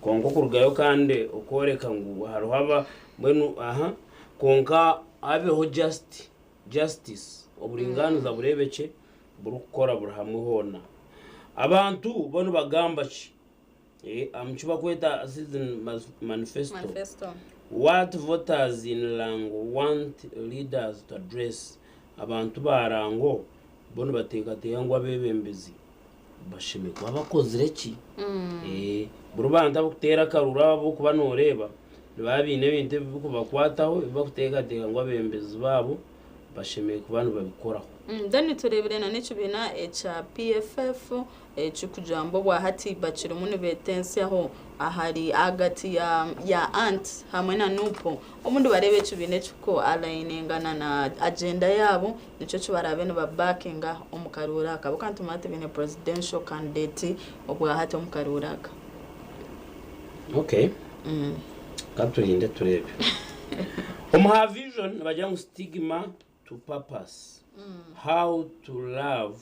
Konka okurugayo kandi okworeka ngu hariho aba mbwenu aha konka habeho justice, oburinganiza burebekye burikukora buri hamwe hoona. Abantu bo nibagamba ki? Omu bakweta Citizen Manifesto. Manifesto. What voters in Lango want leaders to address. Abantu ba Rango bo nibateekateeka ngu abebembezi bashemeriire kuba bakozire ki? Buri bantu abakuteera akaruru abakuba noreeba nibaba biine ebintu ebirikubakwataho ebi bakuteekateeka ngu abebembezi baabo bashemeriire kuba nibabikoraho. Then turebere na n'ekibiina ekya PFF ekikugira ngu obwahati bakirimu nibetensyaho ahari ahagati ya ant hamwe na NUP, obundi barebe ekibiina ekiko alayiningana na agenda yaabo, nikyo kibarabe nibabakinga omu karuuru aka bo kandi tumanya tibiine presidential candidate obwahati omu karuuru aka. Okay. Katurinde turebe. Omu her vision nibagira ngu stigma to purpose. How to love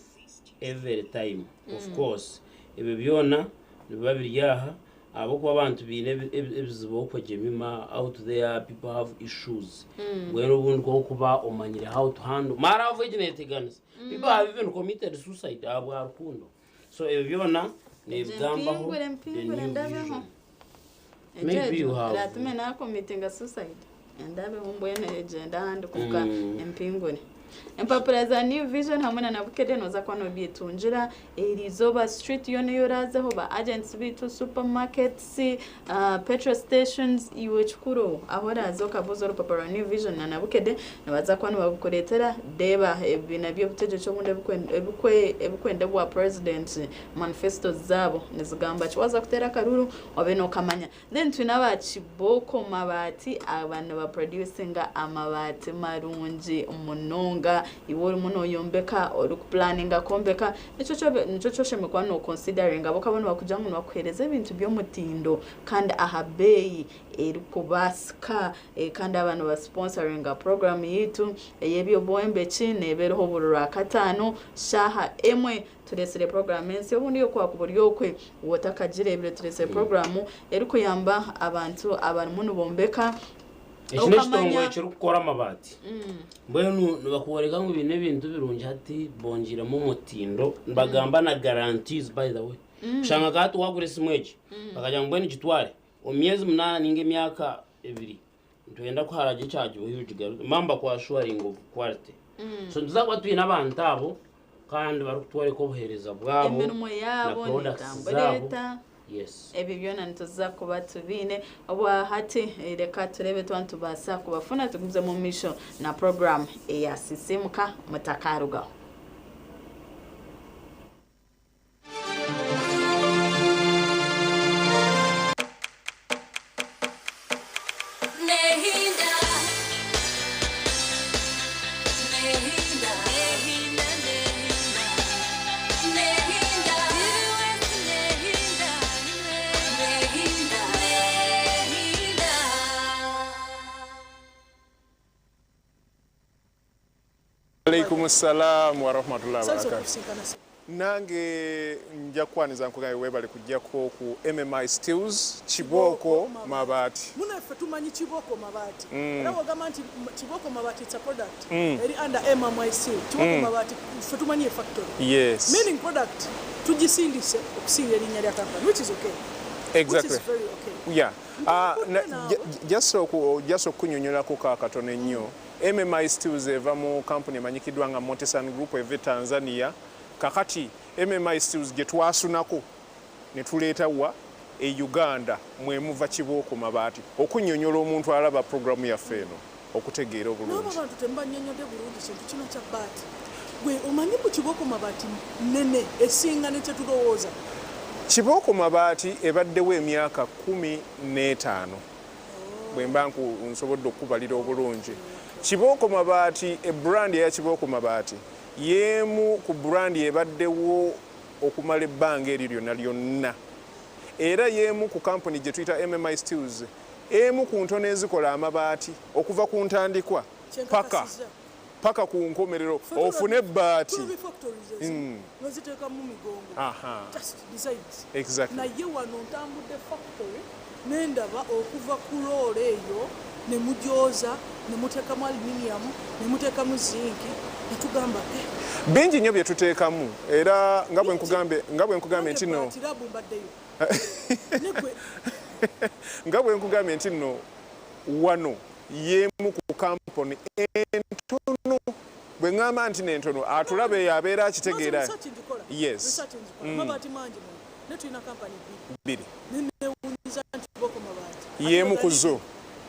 every time. Of course. Ebyo byona nibiba biri aha ahabwokuba abantu biine ebizibu okwo Jemima, out there people have issues. Mbwenu obundi kokuba omanyire how to handle. Mara avo egi neteganisa. People have even committed suicide ahabwa rukundo. So ebyo byona nebigambaho Mpingure the mpingure new ndabeho. vision. Maybe you have. Ratume nakomitinga suicide endabeho mbwenu egenda ahandi kuvuga empingure. Empapura za New Vision hamwe na Nabukede noza kuba nobyetungira eriizooba street yoona ei orazeho, ba agents bitu, supermarkets, petrol stations, iwe kikuru aho oraza okabuuza orupapura rwa New Vision na Nabukede nibaza kuba nibabukureetera. Deeba ebibiina by'obutegyeki obundi ebikwenda bwa president, manifesto zaabo nizigamba ki, waza kuteera akaruru obe nokamanya. Then twine aba Kiboko Mabaati, aba nibaproducinga amabaati marungi munonga. Iwe orimu noyombeka, orikupulaninga kwombeka, nikyo kyoshemereire kuba noconsideringa bo nibakugira ngu nibakuheereza ebintu by'omutindo kandi aha beeyi erikubaasika. Kandi aba nibasponsoringa program yitu ey'ebyobwombeki, neeba eriho buri Rwakataano shaaha 1. Turesire program ensi obundi yokwaka buri okwe wotakagireebire. Turesire programu erikuyamba abantu abarimu nibombeka. Eki n'ekitongore kirikukora amabaati. Mbwenu nibakworeka ngu biine ebintu birungi hati bongyeiremu omutindo nibagamba na guarantees by the way. Oshanga nka hati wagura esimu egi bakagira ngu mbwenu gitware omu myezi munaana ninga emyaka ebiri nitwenda ku haragye ekyagibwaho iwe ogigaruze. Nibaba nibaku assuringa of quality. So nituza kuba twine abantu abo kandi barikutworeka obuheereza bwabo Emirimo na yaabo products netambura zaabo. eta? Yes. Ebyo byona nituza kuba tubiine obwahati. Reka tureebe twaba nitubaasa kubafuna tugumizemu omu maisho na puroguraamu eya Sisiimuka Mutakaarugaho. Alaikum salam warahmatullahi wabarakatuh. Nange nja kukwaniza nkugambe webale kujjako ku MMI Steels Kibooko Mabaati. Muna ffe tumanyi Kibooko Mabaati. Era bwogamba nti Kibooko Mabaati it's a product eri under MMI Steel. Kibooko Mabaati ffe tumanyi ye factory. Yes. Meaning product tugisindise okusinga erinnya lya company which is okay. Exactly. Which is very okay. Yeah. Just just okunyonyolako ka katono ennyo. MMI Steels eva mu kampuni emanyikiddwa nga Motesan Group eva e Tanzania. Kakati MMI Steels gye twasunako ne tuleeta wa e Uganda mwe muva Kibooko Mabaati okunnyonnyola omuntu alaba pulogulaamu yaffe eno okutegeera N'abo obulungi. abantu temubanyonyodde bulungi kintu kino kya bbaati. Gwe omanyi mbu Kibooko Mabaati nnene esinga ne kye tulowooza? Kibooko Mabaati ebaddewo emyaka 15 bwe mba nsobodde okukubalira obulungi. Kibooko Mabaati, ebrand eya Kibooko Mabaati y'emu ku brand ebaddewo okumala ebbanga eryo lyonna lyonna. Era y'emu ku kampuni gye tuyita MMI Steels, emu ku ntono ezikola amabaati okuva ku ntandikwa paka paka ku nkomerero ofune ebbaati. Tulaba factories ezimu nga ziteekamu migongo. Just designs. Exactly. Naye wano ntambudde factory ne ndaba okuva ku loole eyo ne mugyoza ne muteekamu aluminium ne muteekamu zinc ne tugamba eh. Bingi nnyo bye tuteekamu era nga bwe nkugambye nga bwe nkugambye nti nno Baati lab mbaddeyo. Ne gwe nga bwe nkugambye nti nno wano y'emu ku kampuni entono bwe ŋŋamba nti n'entono atulaba eyo abeera akitegeera. Research ngikola. Yes. Research ngikola. Amabaati mangi muno. Ne tulina kampani bbiri. Bbiri. Ne neewuunyiza nti Kibooko Mabaati. Y'emu ku zo.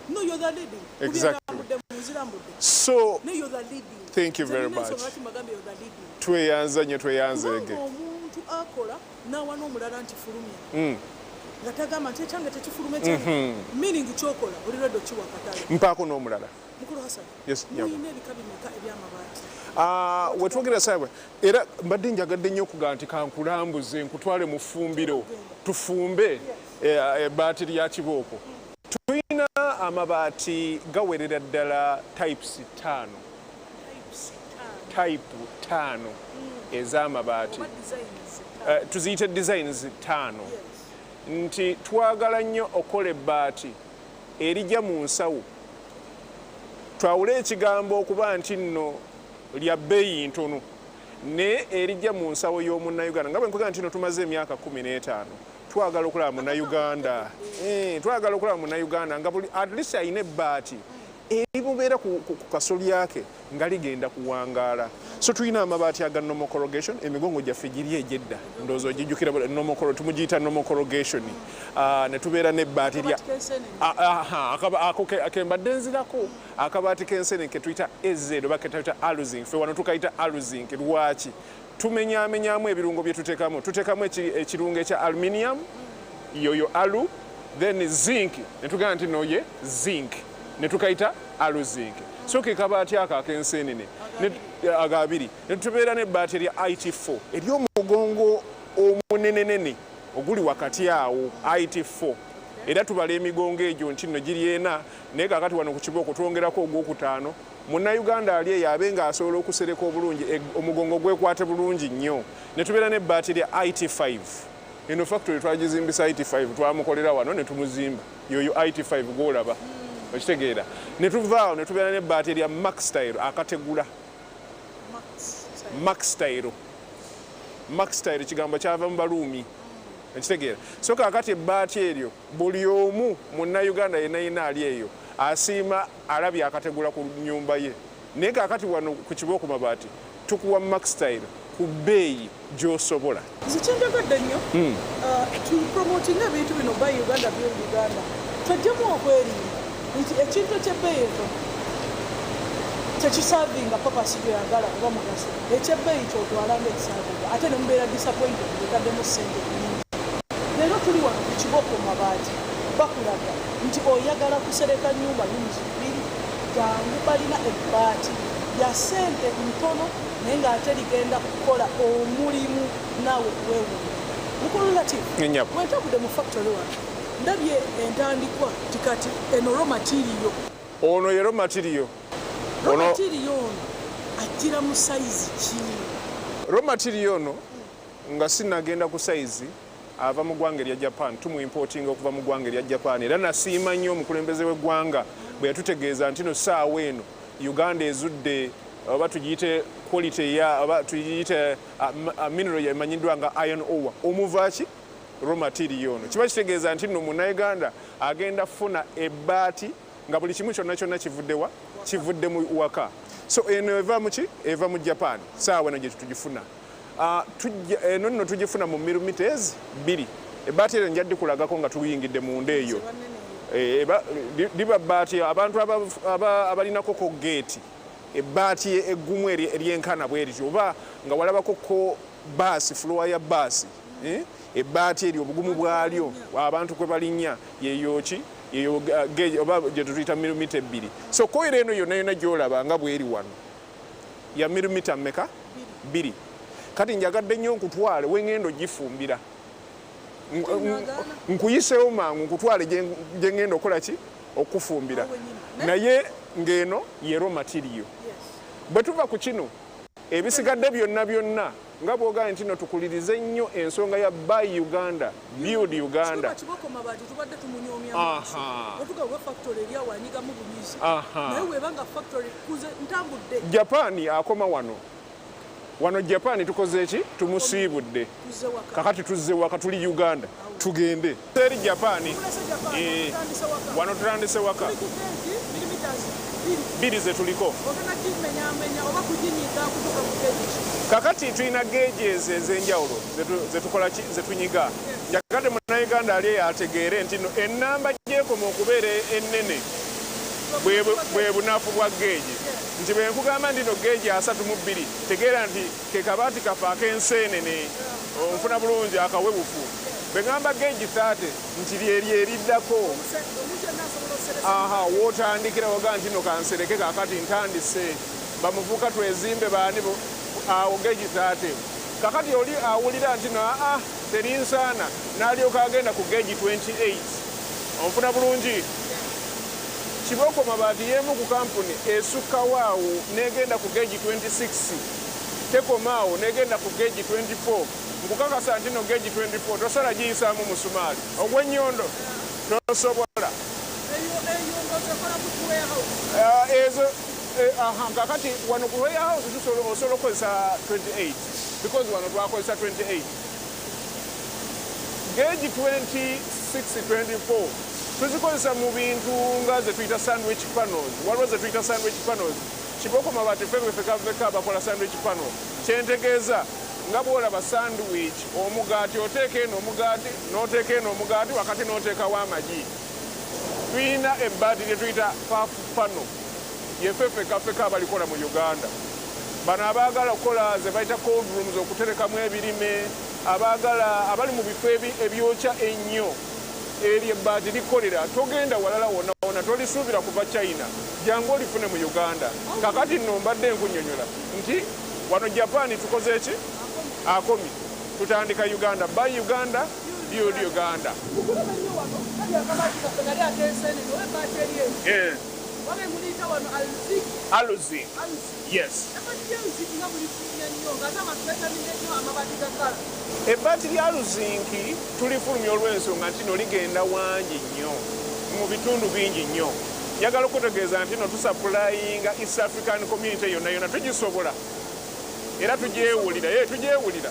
No, you're the leading. Exactly. Kubye ntambudde nzirambudde. So Ne you're the leading. Thank you very Nze nina much. ensonga lwaki mbagambye you're the leading. Tweyanza nnyo tweyanzeege. Kubanga omuntu akola n'awa n'omulala nti fulumya. Nga tagamba nti ekyange tekifuluma ekyange. Meaning kyokola oli ready okiwa akatale. Mpaako n'omulala. Mukulu Hassan. Yes, nyabo. Muyina ebika bimeka eby'amabaati? Ah, wetwogera saabwe era mbadde njagadde nnyo okugaa nti kankulambuze nkutwale mu ffumbiro tufumbe ebbaati lya Kibooko. Tulina amabaati gawerera ddala types ttaano. Types ttaano. Type ttaano ez'amabaati. Oba designs Tuziyite designs ttaano. Nti twagala nnyo okukola ebbaati erijja mu nsawo. Twawule ekigambo okuba nti nno lya bbeeyi ntono naye erijja mu nsawo y'omunnayuganda nga bwe nkugamba nti nno tumaze emyaka 15 twagala okulaba munnayuganda twagala okulaba munnayuganda nga buli at least alina ebbaati erimubeera ku kasolya ke nga ligenda kuwangaala. So tulina amabaati aga normal corrugation, emigongo gyaffe giri egyedda ndowooza ogijjukira normal tumugiyita normal corrugation. Ne tubeera n'ebbaati lya Akabaati k'ensenene. Aha, ako ke mbadde nzirako akabaati k'ensenene ke tuyita AZ oba ke tuyita aluzinc. Ffe wano tukayita aluzinc. Lwaki tumenyaamenyamu ebirungo bye tuteekamu? Tuteekamu ekirungo ekya aluminium, yoyo alu, then zinc ne tugamba nti no ye zinc ne tukayita aluzinc. So ke kabaati ako ak'ensenene agabiri. Ne tubeera n'ebbaati erya IT4 ery'omugongo omunenenene oguli wakati awo IT4. Era tubala emigongo egyo nti nno giri ena, naye kaakati wano ku Kibooko twongerako ogwokutaano. Munnayuganda ali eyo abe ng'asobola okusereka obulungi, omugongo gwekwate bulungi nnyo. Ne tubeera n'ebbaati erya IT5. Eno factory twagizimbisa IT5, twamukolera wano ne tumuzimba. Yoyo IT5 gw'olaba. Okitegeera? Ne tuva awo ne tubeera n'ebbaati erya Max Style akategula. Max Style. Max Style kigambo kyava mu Baruumi. Okitegeera? So kaakati ebbaati eryo buli omu Munnayuganda yenna yenna ali eyo asiima alabye akategula ku nnyumba ye. Naye kaakati wano ku Kibooko Mabaati tukuwa Max Style ku bbeeyi gy'osobola. Nze kyenjagadde ennyo tupromotinga ebintu bino buy Uganda build Uganda twejjemu okwerimba nti ekintu ekyebbeeyi entono tekisavinga papasi gyoyagala oba mugaso ekyebbeeyi kyotwala nga ekisavinga ate nemubeera disappointed ng'otaddemu ssente nyingi. Leero tuli wano ku Kiboko Mabaati bakulaga nti oyagala kusereka nnyumba rooms bbiri jangu balina ebbaati lya ssente ntono naye ng'ate ligenda kukola omulimu naawe weewuunya. Mukulu Latif, Nnyabo. bwe ntambudde mu factory wano ndabye entandikwa nti kati eno raw material. Ono ye raw material. Raw Ono material ono ajjira mu sayizi ki? Raw material ono nga sinnagenda ku sayizi ava mu ggwanga erya Japan, tumuimportinga okuva mu ggwanga erya Japan era nasiima nnyo omukulembeze w'eggwanga bwe yatutegeeza nti no ssaawa eno Uganda ezudde oba tugiyite quality ya oba tugiyite mineral emanyiddwa nga iron ore omuva ki raw material ono. Kiba kitegeeza nti nno Munnayuganda agenda kufuna ebbaati nga buli kimu kyonna kyonna kivudde wa? Kivudde mu waka. So eno eva mu ki? Eva mu Japan. Ssaawa eno gye tugifuna. Eno nno tugifuna mu millimeters bbiri. Ebbaati eryo nja ddikulagako nga tuyingidde munda eyo. Liba bbaati abantu abalinako ko geeti ebbaati eggumu eryenkana bwe lityo oba nga walabako ko baasi fulowa ya baasi ebbaati eryo obugumu bwalyo abantu kwe balinnya yeyo ki yeyo gauge oba gye tutuyita milimita ebbiri. So koyiro eno yonna yonna gy'olaba nga bw'eri wano ya milimita mmeka? Bbiri. Kati njagadde nnyo nkutwale we ŋŋenda ogifumbira. Nkuyiseewo mangu nkutwale gye ŋŋenda okukola ki? Okufumbira. Naye ng'eno ye raw material. Bwe tuva ku kino ebisigadde byonna byonna nga bw'ogambye nti no tukulirize nnyo ensonga ya buy Uganda, build Uganda. Kiboko Mabaati tubadde tumunyoomya maaso. Otuga oba factory eri awo anyigamu bunyizi. Naye bw'eba nga factory kuze ntambudde. Japan akoma wano. Wano Japan tukoze ki? Tumusiibudde. Kakati tuzze waka tuli Uganda. Tugende. Eri Japan. Wano tutandise waka. Bbiri ze tuliko. Kakati tulina gauges ez'enjawulo zetukola ki? Zetunyiga. Njagadde Munnayuganda ali eyo ategeere nti no ennamba gy'ekoma okubeera ennene bwe bunafu bwa gauge. Nti bwe nkugamba nti no gauge 32 tegeera nti ke kabaati kaffe ak'enseenene onfuna bulungi akawewufu. Bwe ngamba gauge 30 nti lyeryo eriddako. Aha, w'otandikira woga nti no kansereke kaakati ntandise bamuvuka twezimbe baani awo gauge 30. Kakati oli awulira nti no aa terinsaana n'alyoka agenda ku gauge 28. Onfuna bulungi? Kiboko Mabaati y'emu ku kampuni esukkawo awo n'egenda ku gauge 26. Tekoma awo n'egenda ku gauge 24. Nkukakasa nti no gauge 24 tosobola giyisaamu musumaali ogw'ennyondo tosobola. Ezo aha, kakati wano ku warehouse osobola okukozesa 28 because wano twakozesa 28. Gauge 26, 24 tuzikozesa mu bintu nga ze tuyita sandwich panels. Waliwo ze tuyita sandwich panels. Kiboko Mabaati ffe ffe veka abakola sandwich panel. Kyentegeeza nga bw'olaba sandwich omugaati oteeka eno omugaati n'oteeka eno omugaati wakati n'oteekawo amagi. Tulina ebbaati lye tuyita puff panel. Ye ffe ffekka ffekka abalikola mu Uganda. Bano abaagala okukola ze bayita cold rooms okuterekamu ebirime, abaagala abali mu bifo ebyokya ennyo eryo ebbaati likolera. Togenda walala wonna wonna, tolisuubira kuva China, jangu olifune mu Uganda. Kakati nno mbadde nkunnyonnyola nti wano Japan tukoze ki? Akomi. Tutandika Uganda, buy Uganda, build Uganda. Okulaba ennyo wano kali akabaati kaffe kali ak'enseenene oba ebbaati eri eyo. Wabe muliyita wano aluziki. Aluziki. Yes. Ebbaati lya aluziki nga mulifulumya nnyo ng'ate abantu beetamidde nnyo amabaati ga kkala. Ebbaati lya aluzinki tulifulumya olw'ensonga nti no ligenda wangi nnyo mu bitundu bingi nnyo. Njagala okutegeeza nti no tusapulayinga East African Community yonna yonna tugisobola era tugyewulira ye tugyewulira.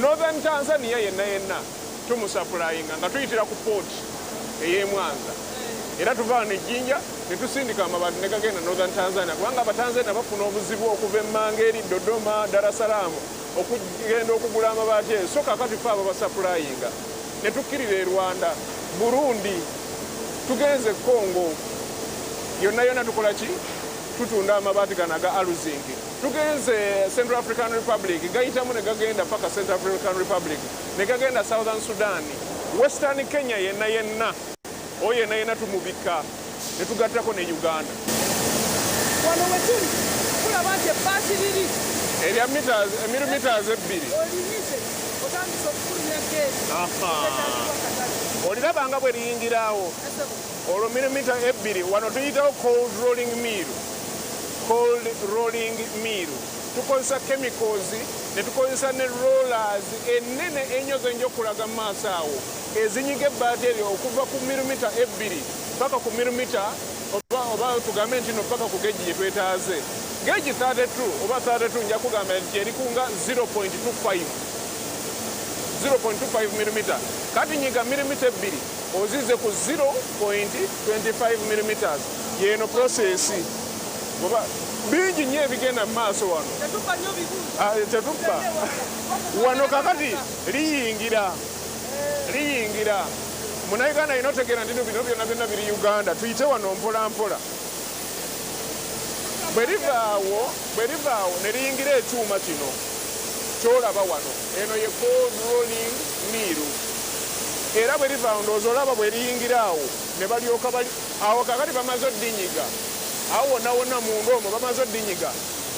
Northern Tanzania yenna yenna tumusapulayinga nga tuyitira ku port ey'e Mwanza era tuva wano e Jinja ne tusindika amabaati ne gagenda Northern Tanzania kubanga Abatanzania bafuna obuzibu okuva emmanga eri Dodoma, Dar es Salaam okugenda okugula amabaati eyo so kaakati ffe ababasapulayinga ne tukkirira e Rwanda, Burundi, tugenze Congo yonna yonna tukola ki? Tutunda amabaati gano aga Aluzinc. Tugenze Central African Republic, gayitamu ne gagenda paka Central African Republic, ne gagenda Southern Sudan, Western Kenya yenna yenna, oyo yenna yenna tumubikka ne tugattako ne Uganda. Wano we tuli tulaba nti ebbaati liri erya meters, millimeters ebbiri. Olinyize otandise okufulumya geegi. Oliraba nga bwe liyingirawo olwo milimita ebbiri. Wano tuyitawo cold rolling mill. Cold rolling mill tukozesa chemicals ne tukozesa ne rollers ennene ennyo zenja okulaga mu maaso awo ezinyiga ebbaati eryo okuva ku milimita ebbiri paka ku milimita oba, oba tugambe nti no paka ku gauge gye twetaaze, gauge 32 oba 32. Nja kugamba nti erikunga 0.25 0.25 mm. Kati nyiga milimita ebbiri ozize ku 0.25 mm. Yeno process oba bingi nnyo ebigenda mu maaso wano. Tetubba nnyo bibuuzo. Ah, tetubba wano. Kakati liyingira liyingira Munauganda alina otegeera nti bino byonna byonna biri Uganda. Tuyite wano mpola mpola. Bwe livaawo bwe livaawo ne liyingira ekyuma kino kyolaba wano, eno ye cold rolling mill. Era bwe livaawo, ndowooza olaba bwe liyingira awo ne balyoka bali awo. Kakati bamaze oddinyiga awo wonna wonna munda omwo, bamaze oddinyiga.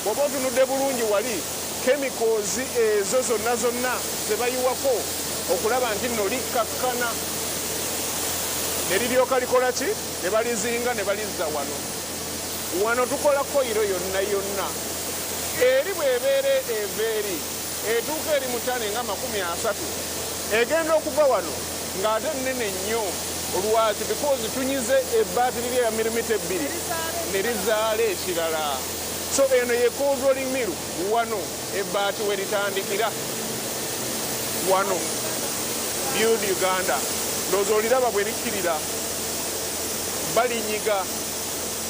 Bw'oba otunudde bulungi wali, chemicals ezo zonna zonna ze bayiwako okulaba nti nno likkakkana ne liryoka likola ki, ne balizinga ne balizza wano. Wano tukola coil yonna yonna. Eri bw'ebeera eva eri etuuka eri mu ttani nga 30, egenda okuva wano ng'ate nnene nnyo. Lwaki? Because tunyize ebbaati liri eya milimita ebbiri ne lizaala ekirala. So eno ye cold rolling mill. Wano ebbaati we litandikira wano. Build Uganda. Ndowooza oliraba bwe likkirira, balinyiga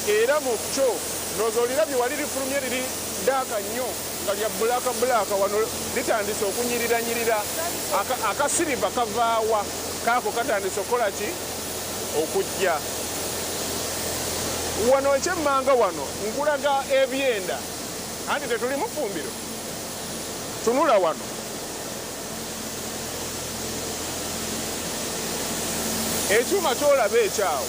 era mu kyo. Ndowooza olirabye wali lifulumye, liri dark nnyo nga lya black black. Wano litandise okunyiriranyirira, akasiriva kavaawa kaako katandise okukola ki, okujja wano ekyemmanga. Wano nkulaga ebyenda, anti tetuli mu ffumbiro. Tunula wano, ekyuma kyolaba ekyawo,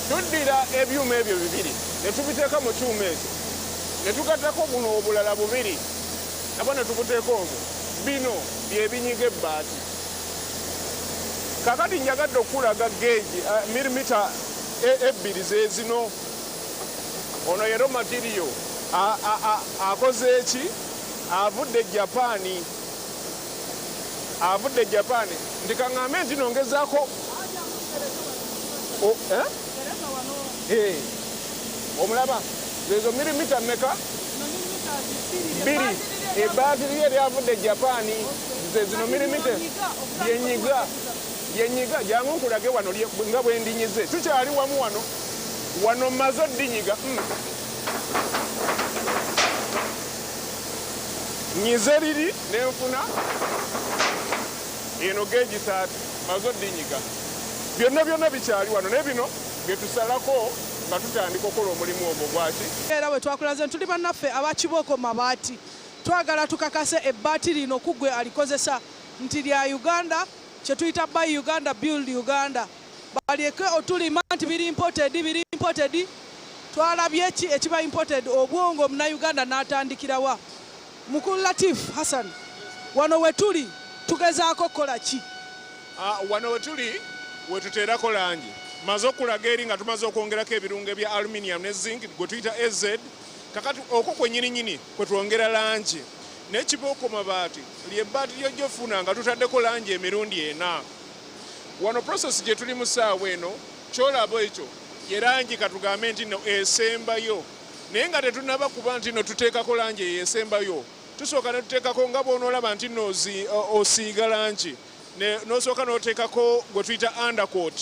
tuddira ebyuma ebyo bibiri ne tubiteeka mu kyuma ekyo, ne tugattako buno obulala bubiri nabwo ne tubuteeka omwo. Bino byebinyiga ebbaati. Kakati njagadde okulaga gauge milimita ebbiri zezino. Ono ye raw material akoze eki, avudde Japaani, avudde Japaani. Nti kaŋŋambe nti nongezaako, eh? Eh, omulaba zezo milimita mmeka? Bbiri. Ebbaati liri eryavudde Japaani, ze zino milimita lyenyiga lyenyiga. Jangu nkulage wano nga bwe ndinyize. Tukyali wamu wano. Wano mmaze oddinyiga. Nyize liri nenfuna eno gauge 30. Maze oddinyiga byonna byonna, bikyali wano, naye bino bye tusalako nga tutandika okukola omulimu ogwo gwaki. Era bwe twakulaze tuli bannaffe aba Kibooko Mabaati, twagala tukakase ebbaati lino ku gwe alikozesa nti lya Uganda, kye tuyita Buy Uganda, Build Uganda. Baleke otulima nti biri imported, biri imported. Twalabye ki ekiba imported? Obwongo. Munnayuganda n'atandikirawa? Mukulu Latif Hassan, wano we tuli tugezaako kukola ki? Ah, wano wetuli wetuteerako langi. Maze okulaga eri nga tumaze okwongerako ebirungo ebya aluminium ne zinc gwe tuyita AZ. Kakati okwo kwenyininyini kwetwongera langi. Naye Kibooko Mabaati lyebbaati lyojja ofuna nga tutaddeko langi emirundi ena. Wano process gye tuli mu ssaawa eno, ky'olaba ekyo ye langi katugambe nti nno esembayo, naye nga tetunnaba kuba nti nno tuteekako langi eyo esembayo, tusooka ne tuteekako nga bw'onoolaba nti nno osiiga langi n'osooka n'oteekako gwe tuyita undercoat,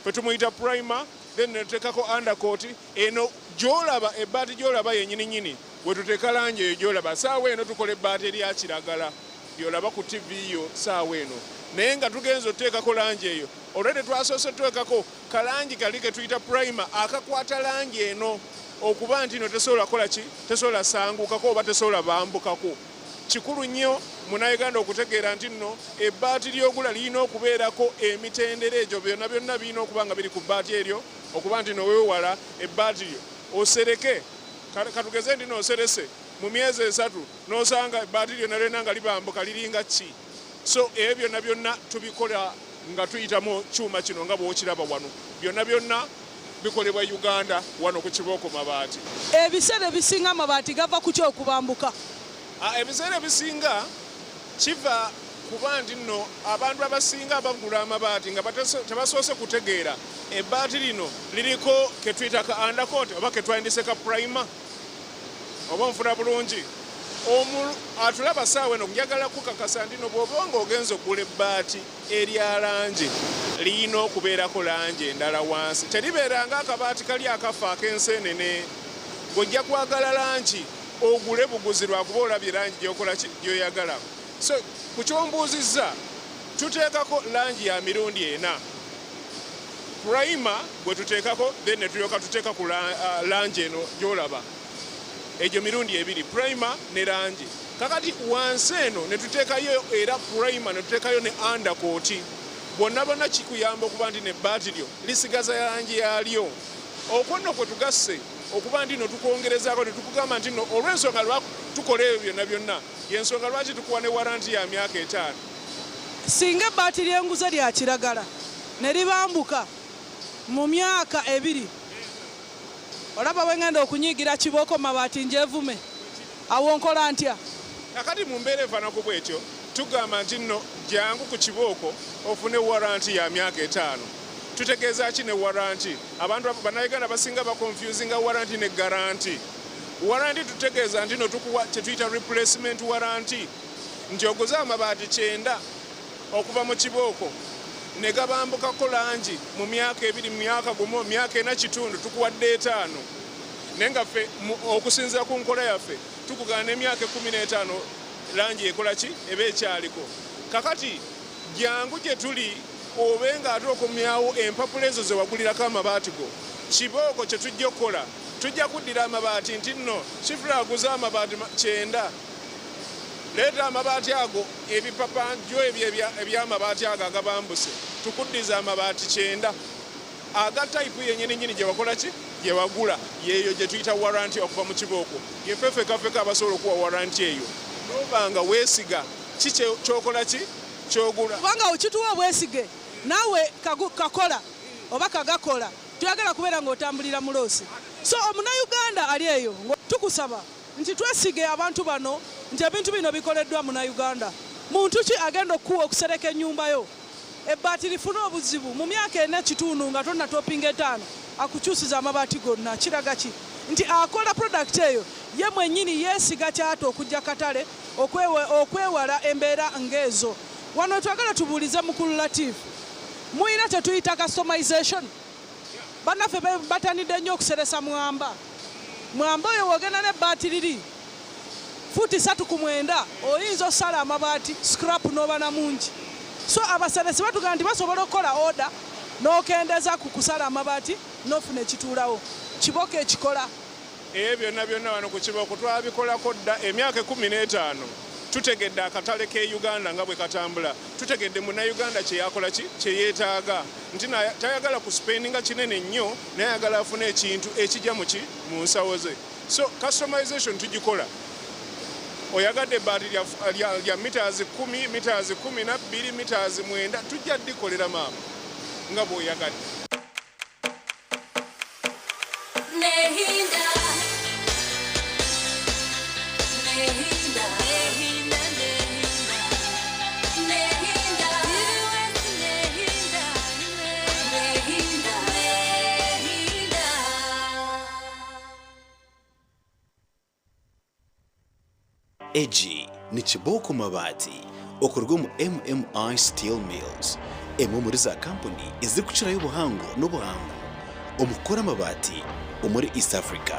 ffe tumuyita primer, then ne tuteekako undercoat eno gy'olaba, ebbaati gy'olaba yennyini nnyini we tuteeka langi eyo gy'olaba. Ssaawa eno tukola ebbaati erya kiragala ly'olaba ku ttivi yo ssaawa eno, naye nga tugenze otuteekako langi eyo already twasoose tuteekako kalangi kali ke tuyita primer akakwata langi eno okuba nti no tesobola kukola ki, tesobola sangukako oba tesobola bambukako. Kikulu nnyo Munnayuganda okutegeera nti nno ebbaati ly'ogula lirina okubeerako emitendera egyo byonna byonna birina okuba nga biri ku bbaati eryo okuba nti no weewala ebbaati lyo osereke. Katugeze nti no oserese mu myezi esatu n'osanga ebbaati lyonna lyonna nga libambuka liringa ki. So ebyo byonna byonna tubikola nga tuyita mu kyuma kino nga bw'okiraba wano. Byonna byonna bikolebwa Uganda wano ku Kibooko Mabaati. Ebiseera ebisinga amabaati gava ku ki okubambuka? Ebiseera ebisinga kiva kuba nti nno abantu abasinga abagula amabaati nga tebasoose kutegeera ebbaati lino liriko ke tuyita ka undercoat oba ke twandiyise ka primer, oba onfuna bulungi. Atulaba ssaawa eno njagala kukakasa nti no bw'oba ng'ogenze okugula ebbaati erya langi lirina okubeerako langi endala wansi, teribeera ng'akabaati kali akafa ak'enseenene ng'ojja kwagala langi ogule buguzi lwakuba olabye langi gy'okola ki gy'oyagala. So ku ky'ombuuzizza tuteekako langi ya mirundi ena, primer gwe tuteekako then ne tulyoka tuteeka ku langi eno gy'olaba, egyo mirundi ebiri, primer ne langi. Kakati wansi eno ne tuteekayo era primer ne tuteekayo ne undercoat. Bwonna bwonna kikuyamba okuba nti n'ebbaati lyo lisigaza langi yaalyo. Okwo nno kwe tugasse okuba nti nno tukwongerezaako ne tukugamba nti nno olw'ensonga lwa tukola ebyo byonna byonna, y'ensonga lwaki tukuwa ne waranti ya myaka etaano. Singa ebbaati ly'enguze lya kiragala ne libambuka mu myaka ebiri, olaba bwe ngenda okunyiigira Kibooko Mabaati njevume, awo nkola ntya? Kakati mu mbeera efaanako bw'etyo, tugamba nti nno jangu ku Kibooko ofune waranti ya myaka etaano. Tutegeeza ki ne waranti? Abantu Bannayuganda abasinga bakonfusinga waranti ne garanti. Waranti tutegeeza nti no tukuwa kye tuyita replacement waranti, nti oguze amabaati 90 okuva mu Kibooko ne gabambukako langi mu myaka ebiri, mu myaka gumu, mu myaka ena kitundu, tukuwadde etaano. Naye nga ffe okusinziira ku nkola yaffe tukugaana n'emyaka ekkumi n'etaano langi ekola ki, eba ekyaliko. Kakati jangu gye tuli obe ng'ate okomyawo empapula ezo ze wagulirako amabaati go. Kibooko kye tujja okukola, tujja kuddira amabaati nti nno Shifrah aguze amabaati 90, leeta amabaati ago, ebipapanjo ebyo eby'amabaati ago agabambuse, tukuddize amabaati 90 aga tayipu yennyini nnyini gye wakola ki, gye wagula. Yeeyo gye tuyita waranti okuva mu Kibooko. Yeffe ffekka ffekka abasobola okuwa waranti eyo, n'oba nga weesiga ki ky'okola ki ky'ogula. Kubanga okituwa obwesige naawe kakola oba kagakola, toyagala kubeera ng'otambulira mu loosi. So Omunnayuganda ali eyo, tukusaba nti twesige abantu bano nti ebintu bino bikoleddwa Munnayuganda. Muntu ki agenda okukuwa okusereka ennyumba yo? Ebbaati lifune obuzibu mu myaka ena ekitundu nga tonnatopinga etaano, akukyusiza amabaati gonna. Kiraga ki? Nti akola product eyo ye mwennyini yeesiga kyata okujja katale okwewala embeera ng'ezo. Wano twagala tubuulize mukulu Latif, muyina kye tuyita customization? Bannaffe batanidde nnyo okuseresa mwamba. Mwamba oyo w'ogenda n'ebbaati liri fuuti 3 ku 9, oyinza osala amabaati scrap n'oba na mungi. So abaseresi batugamba nti basobola okukola order n'okendeza ku kusala amabaati n'ofuna ekituulawo. Kibooko ekikola. Ebyo byonna byonna wano ku Kibooko twabikolako dda emyaka 15. Tutegedde akatale k'e Uganda nga bwe katambula, tutegedde Munnayuganda kye yakola ki kye yeetaaga, nti tayagala kuspendinga kinene nnyo, naye ayagala afune ekintu ekijja mu ki mu nsawo ze. So customization tugikola. Oyagadde ebbaati lya meters 10, meters 12, meters 9, tujja ddikolera maama nga bw'oyagadde. Nehinda, nehinda, nehinda, nehinda, nehinda, nehinda, nehinda. Egi ni Kibooko Mabaati okuruga omu MMI Steel Mills, emwe omuri za kampuni ezirikukirayo obuhango n'obuhangu omu kukora amabaati omuri East Africa.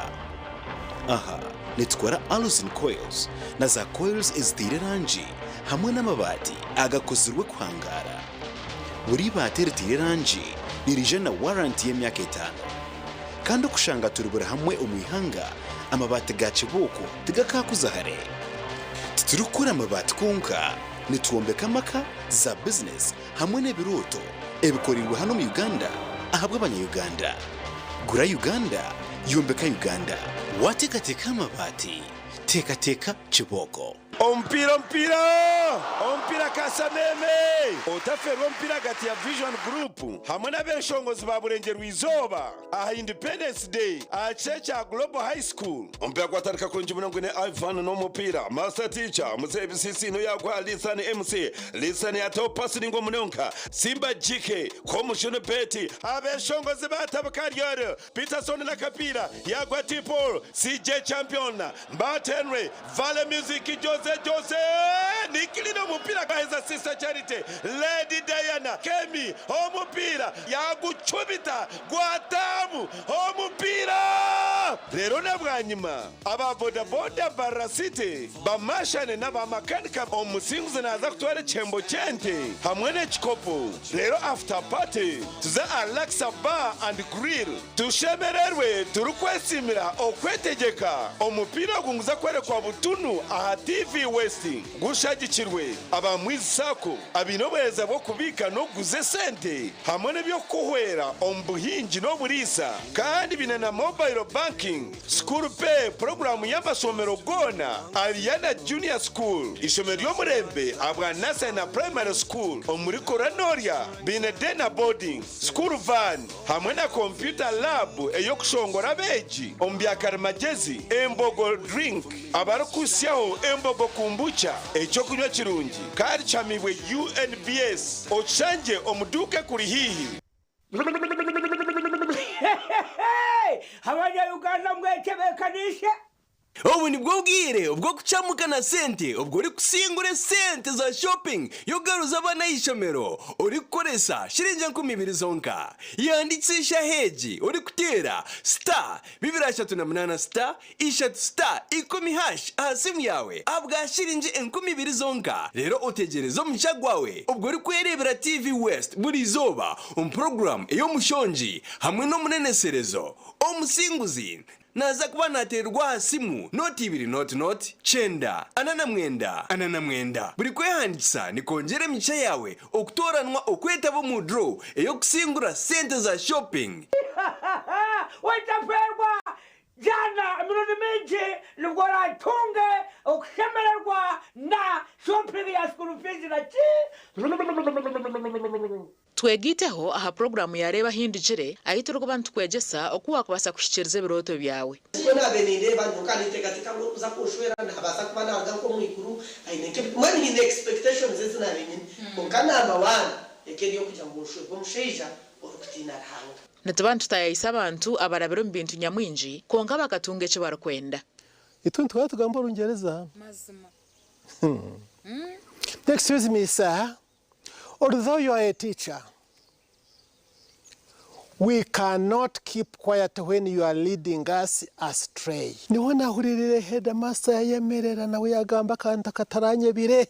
Aha nitukora Aluzin Coils na za coils eziteire erangi hamwe n'amabaati agakozirwe kuhangaara. Buri ibaati eriteire erangi niriija na waranti y'emyaka etaano. Kandi okushanga turi buri hamwe omu ihanga, amabaati ga kibooko tigakaakuza hare. Titurikukora amabaati kwonka, nitwombeka amaka, za bizinesi hamwe n'ebirooto ebikoreirwe hanu omu Uganda ahabw'abanya-Uganda. Gura Uganda, yombeka Uganda. Waateekateeka aha mabaati, teekateeka kibooko. Omupiira omupiira omupiira Kasameme! Otaferwa omupiira ahagati ya Vision Group hamwe n'abeshongozi ba Burengyerwa Izooba aha Independence Day aha kishaayi kya Global High School. Omupiira gwatandika kurungi munonga gwine Ivan n'omupiira Master Teacher, Muzeeyi Bisisiino yaguha Lisan MC, Lisan yataho pasi ningwa munonga Simba GK, Komushunu Betty, abeshongozi batabuka Ariel Peterson n'akapiira yaguha T Paul, CJ Champion, Mbat Henry, Vale Music, Jose Jose, Nikilina omupiira gwaheza Sister Charity, Lady Diana, Kemi omupiira yagucumita gwataamu omupiira. Reero na bwanyima aba boda boda Mbarara City bamashane n'aba makanika omusinguzi naaza kutwara ekihembo ky'ente hamwe n'ekikopo reero after party tuze aha Laksa Bar and Grill. Tushemererwe turikwesiimira okwetegyeka. Omupiira ogu niguza kworekwa butunu aha TV West. Gushagikirwe aba Mwizi Sacco abaine obuheereza bw'okubiika n'okuguza esente hamwe n'eby'okukuhwera omu buhingi n'oburiisa kandi baine na Mobile Banking, School Pay puroguraamu y'amashomero goona, Ariana Junior School, eishomero ry'omurembe ahabwa Nursery na Primary School omuri Koronorya baine Day na Boarding, School Van. Hamwe na kompyuta laabu ey'okushongora abeegi omu bya karimagyezi, Embogo Drink, abarikuhitsyaho Embogo Kombucha, eky'okunywa kirungi kandi kihamiibwe UNBS, okishangye omu duuka ekuri haihi. Abanya Uganda mwetebekaniise. Obu nibwo bwire obw'okucamuka na sente obwo orikusingura esente za shopping y'okugaruza abaana aha ishomero orikukoresa shiringi 2000 zonka. Yandikisa eshaaha egi orikuteera star 238 star ishatu star ikumi hash aha simu yaawe ahabwa shiringi 2000 zonka reero otegyereze omugisha gwawe obwo orikwereebera TV West buri izooba omu puroguraamu ey'omushongi hamwe n'omuneneserezo omusinguzi Naaza kuba naateererwa aha simu nooti ibiri nooti nooti, kyenda, ana na mwenda, ana na mwenda. Buri kwehandiikisa nikwongyera emigisha yaawe okutooranwa okwetaba omu draw ey'okusingura sente za shopping. Otaferwa jana emirundi mingi nibwo oratunge okushemererwa na shopping ya school fees na ki. Twegaiteho aha puroguraamu ya Reeba Ahindukire, ahu turikuba nitukwegyesa oku waakubaasa kuhikiiriza ebirooto byawe. Nikwo naabaire nindeeba nyowe nkaba ninteekateeka ngu orikuza kunshwera naabaasa kuba naaruga nk'omu iguru aine nk'ebi mbwenu nyine expectations ezi naabaire nyine kwonka number one eka eri ey'okugira ngu nshwerwe omushaija orikutiina Ruhanga. Nituba nitutaayaayisa abantu abarabire omu bintu nyamwingi kwonka bakatunga eki barikwenda. Itwe nituhora tugamba Orungyereza. Mazima. Excuse me sir, Although you are a teacher, we cannot keep quiet when you are leading us astray. Niho nahuriirire headmaster yayemerera nawe yagamba akantu akataranyebire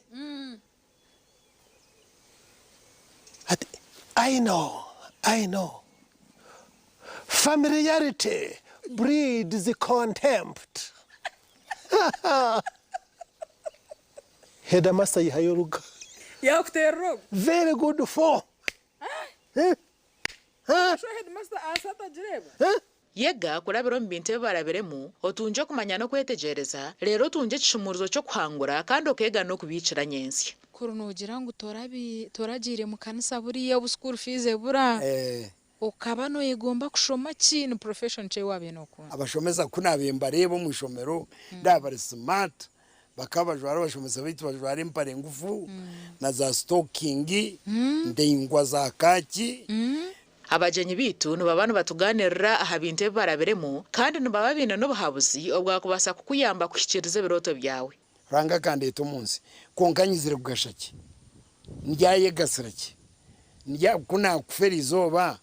ati I know, I know, familiarity breeds contempt. Headmaster yihayo oruga. Yakuterera ogu. Very good for. Eh? Eh? Sho headmaster ahansi atagireeba? Eh? Yega kurabira omu bintu ebi barabiremu, otungye okumanya n'okwetegyereza, reero otungye ekishumuurizo ky'okuhangura kandi okeega n'okubiikira nyentsya. Kuri noogira ngu toragiire mu kanisa buriya obu school fees ebura, okaba noyegomba kushoma ki? Ni profession ki ei waabaire nookunda? Abashomesa ku naabaire mbareeba omu ishomero ndaaba bari smart, bakaba bajwara abashomesa baitu bajwara empare ngufu na za sitokingi ndaingwa za kaaki. Abagyenyi baitu nibaba nibatugaaniirira aha bintu ebi barabiremu kandi nibaba baine n'obuhabuzi obwakubaasa kukuyamba kuhikiiriza ebirooto byawe. Ruhanga akandeeta omu nsi. Kwonka nyizire kugasha ki? Ndyayegasira ki? Ndya, ku naakufa eriizooba,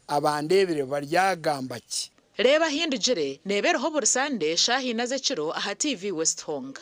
abandeebire baryagamba ki? Reeba Ahindugire neeba eriho buri Sande shaaha ina z'ekiro aha TV West Honga.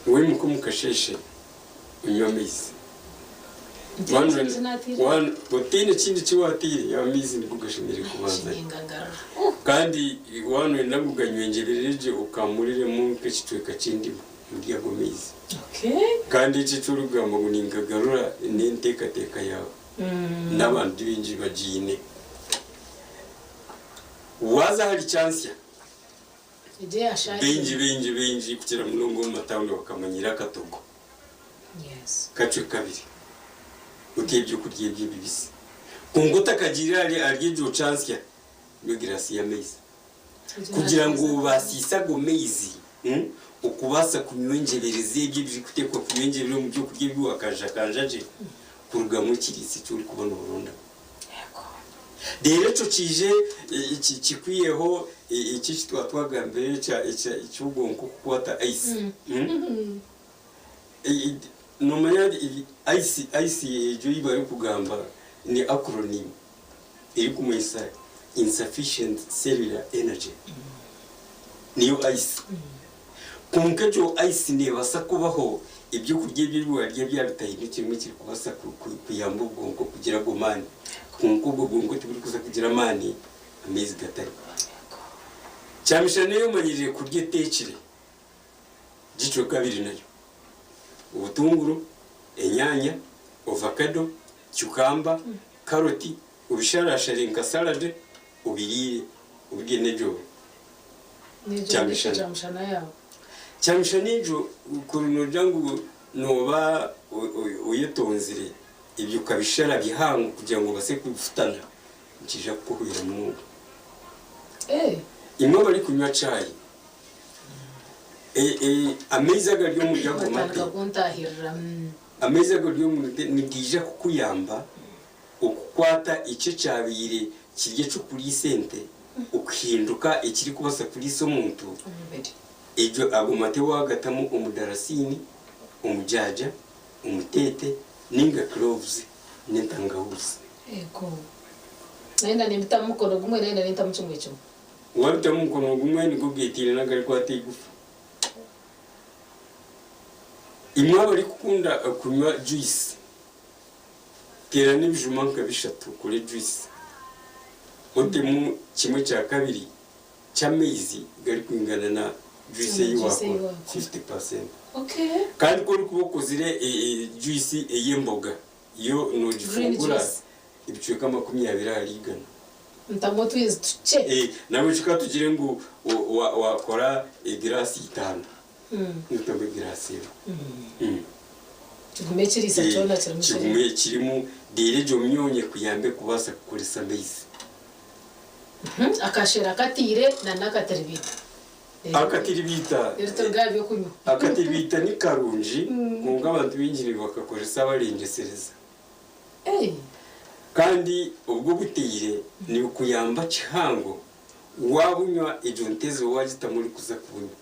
Waimuka omu kasheeshe onywe amaizi. Otaine kindi ki waataire, amaizi nigo gashemereire kubanzayo. Kandi waaba nooyenda ngu ganywengyerere gye okamuriremu nk'ekicweka ky'endimu omuri ago maizi. Kandi eki eki orikugamba ngu ningagarura n'enteekateeka yaawe n'abantu baingi bagiine. Waaza ahari kyantsya, baingi baingi baingi kukira munonga omu matawuni bakamanyira akatogo kakye kabiri oti ebyokurya ebi ebibisi. Kwonka otakagiire ahari egyo kyantsya, nywa egiraasi y'amaizi kugira ngu obaasise ago maizi okubaasa kunywa enjeberezi ebyo ebirikuteekwa kunywa enjebere omu byokurya ebi waakanjakanja gye kurugamu ekiriisa eki orikuba nooronda. Reero ekyo kiije kikwiheho eki eki twaba twagambire eky'obwonko kukwata ice. Noomanya ice ice egyo ei barikugamba ni acronym erikumanyisa insufficient cellular energy niyo ice. Kwonka egyo ice neebaasa kubaho ebyokurya ebi ebi waarya byaba bitaine kimwe ekirikubaasa kuyamba obwonko kugira ago maani. Kwonka obwo bwonko tiburikuza kugira amaani amaizi gatariho. Kyamishana ei omanyirire kurya eteekire, gicweka abiri nayo, obutunguru, enyaanya, ovakado, cukamba, karoti, obisharashare nka salad obiriire obirye n'egyo kyamishana. Kyamishana egyo kuri noogira ngu nooba oyetonzire ebyo okabishara bihango kugira ngu obase kubifutana nikiija kukuhwera munonga. Imwe abarikunywa chai, amaizi agari omuri ago mate, amaizi agari omuri nigaija kukuyamba Okukwata ekyo ekyabaire kiri eky'okuriisa ente okuhinduka ekirikubaasa kuriisa omuntu, egyo ago mate waagatamu omudarasiini, omujaaja, omuteete nainga cloves n'entangahuuzi. Ego. Nayenda nimbitamu mukono gumwe nayenda nintamu kimwe kimwe. Waabitamu omukono gumwe nigwo geetaine n'agarikwata eigufa. Imwe abarikukunda kunywa juice. Teerana ebijuma nka bishatu okore juice. Otemu kimwe kya kabiri ky'amaizi garikwingana na juice ei waakora, 50%. Kandi ku orikuba okozire juice ey'emboga, yo noogifungura ebicweka 20 ahari igana. Ntamu otwizi tukye. Nahabwekyo ka tugire ngu waakora egiraasi itaano, Notamu egiraasi emwe. Kigume ekiriisa kyona kirimu kirimu. Kigume kirimu reero egyo myonyo ekuyambe kubaasa kukoresa amaizi. Akashera akatiire na n'akatiribiita. Akatiribiita. Reero turuge aha by'okunywa. Akatiribiita ni karungi kwonka abantu baingi nibakakoresa barengyesereza. Kandi obwo obutaire nibukuyamba kihango waabunywa egyo ntezo waagitamu orikuza kubunywa.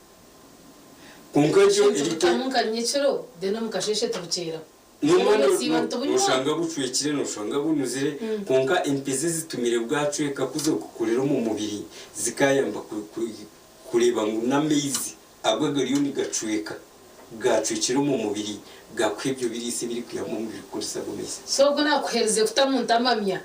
Kwonka egyo Sente eri butamu nka nyekiro then omu kasheeshe tubukyeraho. Nomanya Obwesiiba nitubunywa. noshanga bucwekire noshanga bunuzire kwonka empezi ezitumire bwacweka kuza kukorera omu mubiri zikayamba kureeba ngu n'amaizi ago agariyo nigacweka gacwekire omu mubiri gakuha ebyo biriisa ebirikuyamba omubiri kukoresa ago maizi. So ogu nakuherize kutamu ntamamya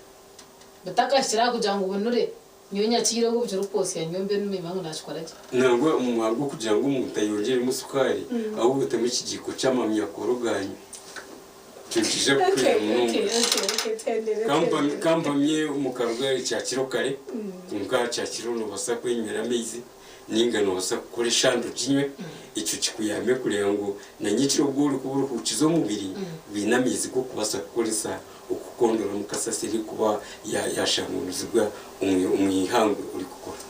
butakahikire aha kugira ngu bunure. Nyowe nyakiire obu kirikukwosya nyowe mbe nimanya ngu nakikora gye. Nangwa omu mwanya gw'okugira ngu omuntu ayongyeremu sukaari, ahubwo otemu ekigiiko ky'amamya koroganywe. Ekyo nikiija kukuhwera munonga. Ka mpamye omu karugari kyakiro kare, kwonka aha kyakiro noobaasa kwenywera amaizi nainga noobaasa kukora eshande oginywe. Ekyo kikuyambe kureeba ngu na nyekiro obu orikuba orihuukize omubiri, gwine amaizi g'okubaasa kukoresa okukondoramu kasasiro erikuba yaashanguuruzibwa omu ihangwe orikukora.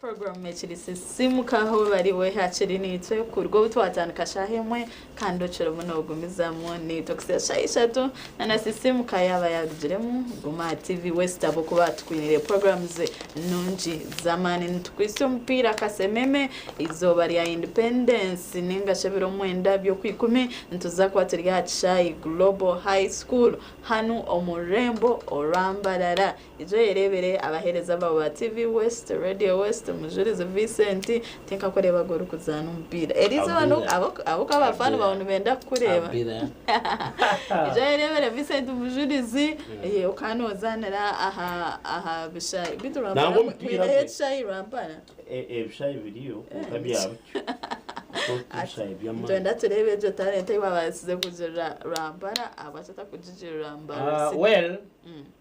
Puroguraamu ekiri Sisiimuka ahu bari we hakiri naitwe kuruga obu twatandika shaaha emwe kandi okirimu noogumizamu naitwe kuhitsya shaaha ishatu na na Sisiimuka yaaba yaarugiremu guma aha TV West ahabw'okuba tukwiniire puroguraamu nungi z'amaani. Nitukwitsya omupiira kasememe eizooba rya Independence nainga shi ebiro mwenda by'okwikumi nituza kuba turi aha kishaayi Global High School hanu omu rurembo orwa Mbarara. Ija oyereebere abaheereza baawe ba TV West, Radio West, Mujurizi Vincent, tinkakureebaga orikuzaana omupiira. Eriizooba ahabw'okuba abafaani baawe nibenda kukureeba. Ija oyereebere Vincent Mujurizi, okaba noozaanira aha bishaayi. Beitu Nangwa Rwampara omupiira mwineho gwe. ekishaayi Rwampara? Ebishaayi biriyo kwonka bya butyo. Ebishaayi by'amaani. Nitwenda tureebe egyo talenta ei waabaasize kugirira Rwampara, ahabwaki otakugigirira Mbarara City? Well,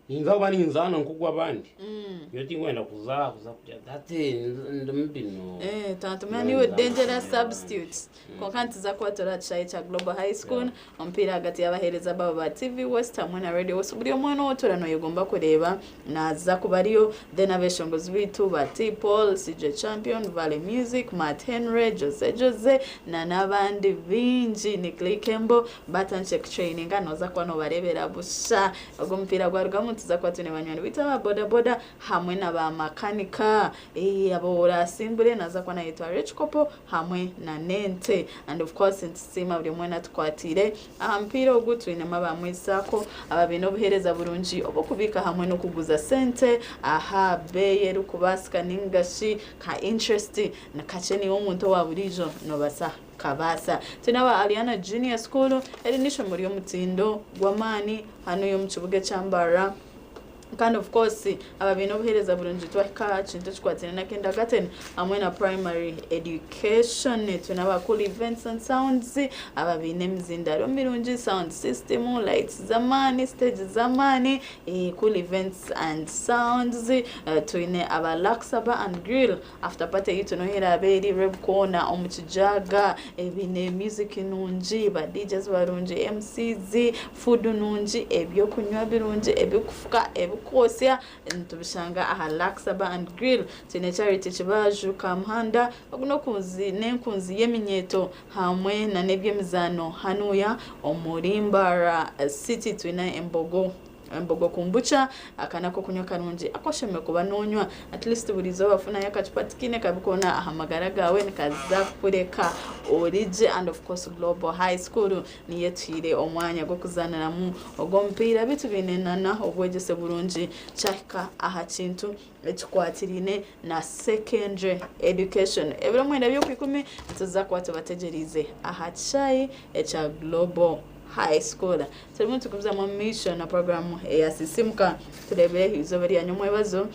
Ninza kuba ninzaana nk'ogw'abandi. Nyowe tinkwenda kuza kuza kugira nti hati ndi mubi no. Eh, twatumira niiwe dangerous substitute. Kwonka nituza kuba turi aha kishaayi kya Global High School, omupiira ahagati y'abaheereza baabo ba TV West hamwe na Radio West. Buri omwe n'owotura noyegomba kureeba naaza kuba ariyo. Then abeshongozi baitu ba T Paul, CJ Champion, Valley Music, Matt Henry, Jose Jose na n'abandi baingi. Ni Click Embo batandikire kutraininga nooza kuba noobareebera busha. Ogu omupiira gwarugamu nituza kuba twine banywani baitu aba boda boda hamwe na ba makanika. Abo orasimbure naza kuba nayetwa Rich Kopo hamwe na n'ente. And of course nitusiima buri omwe atukwatiire aha mupiira ogu. Twinemu aba Mwisaako aba baine obuheereza burungi obw'okubiika hamwe n'okuguza sente aha beeyi erikubaasika ninga shi ka interest ni kakye niiwe omuntu owa buriijo nobaasa Kabaasa. Twine aba Aliana Junior School, eri n'eishomero ry'omutindo gw'amaani hanuya omu kibuga ekya Mbarara. Kandi of course aba baine obuheereza burungi twahika aha kintu ekikwataine na kindergarten hamwe na primary education. Twine aba Cool Events and Sounds aba baine emizindaaro mirungi, sound system, lights z'amaani, stage z'amaani, Cool Events and Sounds. Twine aba Luxa Bar and Grill After party yaitu noha eraabe eri Rwebukona omu Kijaga, baine music nungi, ba DJs barungi, MCs, food nungi, ebyokunywa birungi, ebikufuka, ebikwotsya, nitubishanga aha Luxa Bar and Grill. Twine Charity Kibaju Kamuhanda, ogu n'okunzi n'enkunzi y'eminyeeto hamwe nana eby'emizaano hanuya omuri Mbarara City. Twine Embogo. Embogo kombucha aka n'akokunywa karungi aku oshemereire kuba nonywa at least buri izooba funayo akacupa tikaine kabi koona aha magara gaawe nikaza kukureka ori gye and of course Global High School niyo etuhaire omwanya gw'okuzaaniramu ogu omupiira beitu baine nana obwegyese burungi kyahika aha kintu ekikwatiraine na secondary education. Ebiro mwenda by'okwikumi nituza kuba tubategyereize aha kishaayi ekya Global High School. Turimu nitugumizamu omu maisho na puroguraamu eya Sisiimuka. Tureebire eizooba rya nyomwebazo.